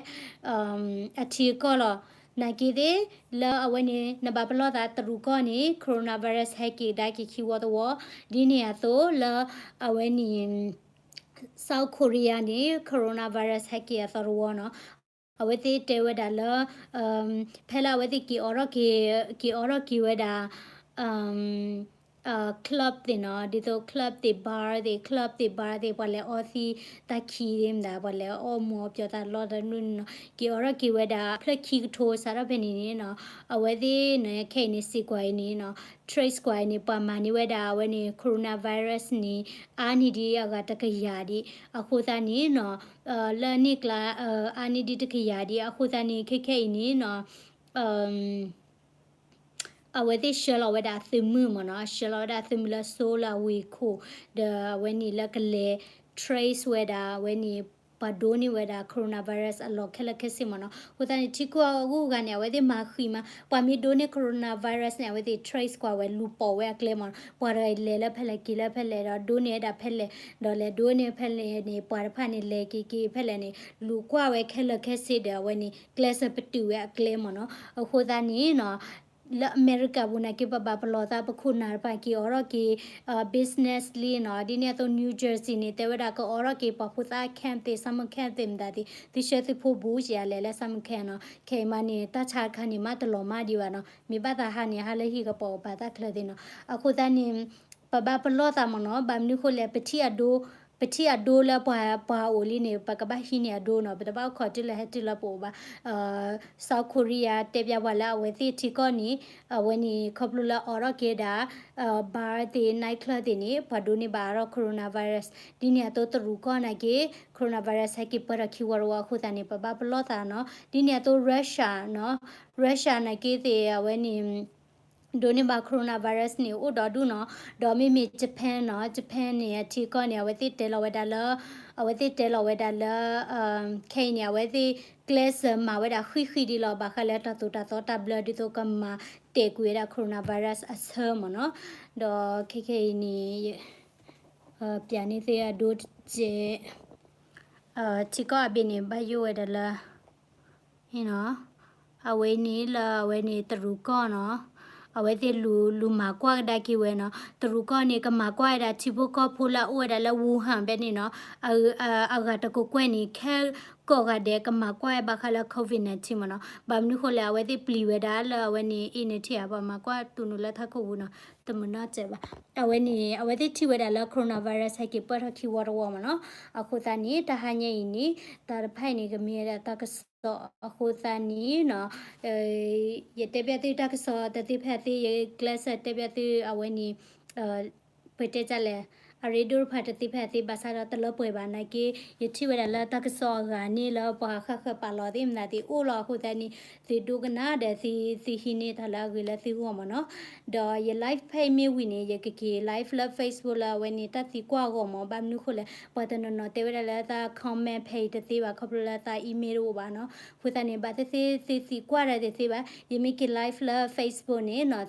အထံအကီၢ်လီၤ. နာ်က့သ့ၣ် လၢအဝဲန့ၣ် နဘၣ်ပလီၢ်သးတရူးကီၢ်န့ၣ် coronavirus ဟဲက့ၤကဒါက့ၤခံဝီတဝီ ဒ်န့ၣ်အသိးလၢအဝဲန့ၣ် South Korea န့ၣ် coronavirus ဟဲက့ၤအသီတဝီနီၤ. အဝဲသ့ၣ်တဲဝဲဒၣ်လၢ ဖဲလၢအဝဲသ့ၣ်က့ၤအိးထီၣ်က့ၤ က့ၤအိးထီၣ်က့ၤဝဲဒၣ် club သ့ၣ်နီၤ, ဒ်သိး club သ့ၣ် bar သ့ၣ် club သ့ၣ် bar သ့ၣ် ပှၤလဲၤအီသံတၢ်ခံးသ့ၣ်မတၤ ပှၤလဲၤအီမူၤအီပျီတၢ်လီတၢ်ဒိၣ်န့ၣ်နီၤ, က့ၤအိးထီၣ်က့ၤဝဲဒၣ် ဖျၢၣ်ခံကထိစးထီၣ်ဖဲန့ၣ်န့ၣ်နီၤ, အဝဲသ့ၣ်န့ၣ် ခဲအံၤန့ၣ် စံးကွၢ်အံၤန့ၣ်နီၤ, trace ကွၢ်အံၤန့ၣ် ပှၤမၤန့ၢ်ဝဲဒၣ်အဝဲန့ၣ် coronavirus န့ၣ် အါန့ၢ်ဒံးအဂၤတကယၤဒံး, အဃိသတးန့ၣ်နီၤ, လၢန့ၣ်ကျါ အါန့ၢ်ဒံးတကယၤဒံး, အဃိသတးန့ၣ် ခဲခဲအံၤန့ၣ်နီၤ အဝဲသ့ၣ်ဆှၢလီၤဝဲဒၣ်အသုးမုၢ်မ့ၢ်နီၤ, ဆှၢလီၤဝဲဒၣ်အသုးမုၢ်လၢစိလၢအဝ့ၢ်ခိၣ်, ဒီးအဝဲန့ၣ်လၢကလဲၤ trace ဝဲဒၣ် အဝဲန့ၣ် ပှၤဒိးန့ၢ်ဝဲဒၣ် coronavirus အလီၢ်ခဲလၢာ်ခဲဆ့မ့ၢ်နီၤ. အဃိသတးန့ၣ် ထံကီၢ်အဂုၤအဂၤန့ၣ် အဝဲသ့ၣ်မၤဃံးမး, ပှၤမ့ၢ်ဒိးန့ၢ် coronavirus န့ၣ် အဝဲသ့ၣ် trace ကွၢ်ဝဲ လူၤပိာ်ဝဲအကျဲမ့ၢ်နီၤ, ပှၤတဂၤလဲၤလၢဖဲလဲၣ် က့ၤလၢဖဲလဲၣ် ဒီးဒိးန့ၢ်ဝဲဒၣ်ဖဲလဲၣ်, ဒီးလဲၤဒိးန့ၢ်ဖဲလဲၣ်န့ၣ် ပှၤတဖၣ်န့ၣ် လဲၤက့ၤက့ၤဖဲလဲၣ်န့ၣ် လူၤကွၢ်ဝဲခဲလၢာ်ခဲဆ့ဒီး အဝဲန့ၣ် ကျဲးစၢးပတုာ်ဝဲအကျဲမ့ၢ်နီၤ. အဃိသတးန့ၣ်နီၤ လၢအမဲရကၤပူၤနာ်က့ ပဘၣ်ပလီၢ်သးပခိၣ်နၢ်တဖၣ်က့ၤအိးထီၣ်က့ၤ business လံနီၤ, ဒ်န့ၣ်အသိး New Jersey န့ၣ် တဲဝဲဒၣ်ကအိးထီၣ်က့ၤပှၤဖိသၣ် camp သ့ၣ် summer camp သ့ၣ်မတၤသ့ၣ် သုဆှၢသုဖိဘူးက့ၤအလဲၤလၢ summer camp နီၤ, ခဲအံၤမးန့ၣ် တၢ်ဆါတခါန့ၣ် မ့ၢ်တလီၤမၢ်ဒံးဘၣ်နီၤ, မ့ၢ်ဘၣ်သးဟးန့ၣ် ဟးလၢဟံၣ်ကပီၤပာ်တၢ်ချၢသ့ၣ်နီၤ. အဃိသတးန့ၣ် ပဘၣ်ပလီၢ်သးမ့ၢ်နီၤ, ဘၣ်မနုၤဃိလဲၣ် ပထံၣ်အဒိ ပထံၣ်အဒိလၢပှၤ ပှၤအိၣ်လံန့ၣ် ပကဘၣ်ဟံးန့ၢ်အဒိနီၤ, ပတဘၣ်အိၣ်ခိးတုၤလၢဟဲတုၤလၢပအိၣ်ဘၣ်. South Korea တဲပျးပှၤလၢအဝဲသ့ၣ်ထံကီၢ်န့ၣ် အဝဲန့ၣ် ခီဖျိလၢအိးထီၣ်က့ၤဒၣ် bar သ့ၣ် night club သ့ၣ်န့ၣ် ပှၤဒိးန့ၢ်ဘၣ်အါထီၣ် coronavirus, ဒ်န့ၣ်အသိးတရူးကီၢ်နာ်က့ coronavirus ဟဲက့ၤပၢၢ်ထီၣ်ခံဝီတဝီအဃိသတးန့ၣ် ပဘၣ်ပလီၢ်သးနီၤ, ဒ်န့ၣ်အသိး Russia နီၤ, Russia နာ်က့သ့ၣ် အဝဲန့ၣ် ဒိးန့ၢ်ဘၣ် coronavirus န့ၣ် အိၣ်ဒီဒူၣ်နီၤ, ဒီးမ့မ့ၢ် Japan နီၤ, Japan န့ၣ် အထံကီၢ်န့ၣ် အဝဲသ့ၣ်တဲလီၤဝဲဒၣ်လၢ အဝဲသ့ၣ်တဲလီၤဝဲဒၣ်လၢ ခဲအံၤန့ၣ် အဝဲသ့ၣ်ကျဲးစၢးမၤဝဲဒၣ်ဃံးဃံးဒံးလီၤ, ဘၣ်ဃးလၢတၢ်သိၣ်တၢ်သီတၢ်ဘျၢ ဒ်သိးကမၤတဲာ်ကွံာ်ဝဲဒၣ် coronavirus အဆၢမ့ၢ်နီၤ. ဒီးခဲခဲအံၤန့ၣ် ပျးန့ၢ်သုအဒိတစဲး, ထံကီၢ်အဘ့ၣ်န့ၣ် ဘၣ်ယိၣ်ဝဲဒၣ်လၢ အဝဲန့ၣ်လၢအဝဲန့ၣ်တရူးကီၢ်နီၤ, အဝဲသ့ၣ်လူၤမၤကွၢ်ကဒါက့ၤဝဲနီၤ, တရူးကီၢ်န့ၣ် ကမၤကွၢ်ဝဲဒၣ်ထံဖိကီၢ်ဖိလၢအအိၣ်ဝဲဒၣ်လၢ Wuhan ဖဲန့ၣ်နီၤ, အဂၤတကကွဲၢ်န့ၣ် ခဲကိးဂၤဒဲး ကမၤကွၢ်ဝဲဘၣ်ဃးလၢ covid nineteen မ့ၢ်နီၤ, ဘၣ်မနုၤဃိလဲၣ် အဝဲသ့ၣ်ပျံၤဝဲဒၣ်လၢအဝဲန့ၣ် အ့ၣ်န့ၣ်ထံၣ်ဧါ ပှၤမၤကွၢ်တူၢ်နုာ်လၢထးခိၣ်ပူၤနီၤ, တမုာ်နီၢ်စဲးဘၣ်, အဝဲန့ၣ် အဝဲသ့ၣ်ထံၣ်ဝဲဒၣ်လၢ coronavirus ဟဲက့ၤပၢၢ်ထီၣ်ခံဝီတဝီမ့ၢ်နီၤ, အဃိသတးန့ၣ် တၢ်ဟါညါအံၤန့ၣ် တၢ်တဖၣ်အံၤန့ၣ် ကမ့ၢ်ဝဲဒၣ်တၢ်ကစီၣ် အဃိသတးန့ၣ်နီၤ, ယတဲပျးသုတၢ်ကစီၣ်တသ့ဖဲသ့ ယကျဲးစၢးတဲပျးသုအဝဲန့ၣ် ပတဲတၢ်လဲၣ်, အရ့ဒိၣ်တဖၣ်တသ့ဖဲသ့ ဘၣ်ဆၣ်ဒီးတလၢပှဲၤဘၣ် နာ်က့ ယထံၣ်ဝဲဒၣ်လၢတၢ်ကစီၣ်အဂၤန့ၣ်လၢပှၤဃၣ်ဃၢၤပာ်လီၤသ့ၣ်မနုၤသ့ၣ်အိၣ်လီၤ, အဃိသတးန့ၣ် သုဒိကနၣ်ဒီးသုဟံးန့ၢ်တၢ်လၢအဂ့ၤလၢသုဂီၢ်မ့ၢ်နီၤ, ဒီးယ live ဖဲအံၤမ့ၢ်ဝံၤန့ၣ် ယကက့ၤ live လၢ Facebook လၢအဝဲန့ၣ် တၢ်သံကွၢ်အဂီၢ်မ့ၢ်, ဘၣ်မနုၤဃိလဲၣ် ပှၤတနီၤနီၤတဲဝဲဒၣ်လၢသး comment ဖဲအံၤတသ့ဘၣ် ခီဖျိလၢသး email တအိၣ်ဘၣ်နီၤ, အဃိသတးန့ၣ် ဘၣ်သ့ၣ်သ့ၣ်သုသံကွၢ်တၢ်တသ့ဘၣ်, ယမ့ၢ်က့ၤ live လၢ Facebook န့ၣ်နီၤ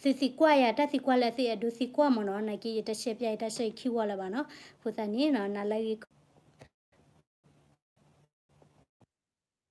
သုသံကွၢ်ယၤတၢ်သံကွၢ်လၢသုအဲၣ်ဒိးသံကွၢ်မ့ၢ်နီၤ, နာ်က့ယတရှဲပျးယတၢ်ဆၢခံဝီလၢၤဘၣ်နီၤ, အဃိသတးန့ၣ်နီၤ နၤလၢအဂ့ၤကီ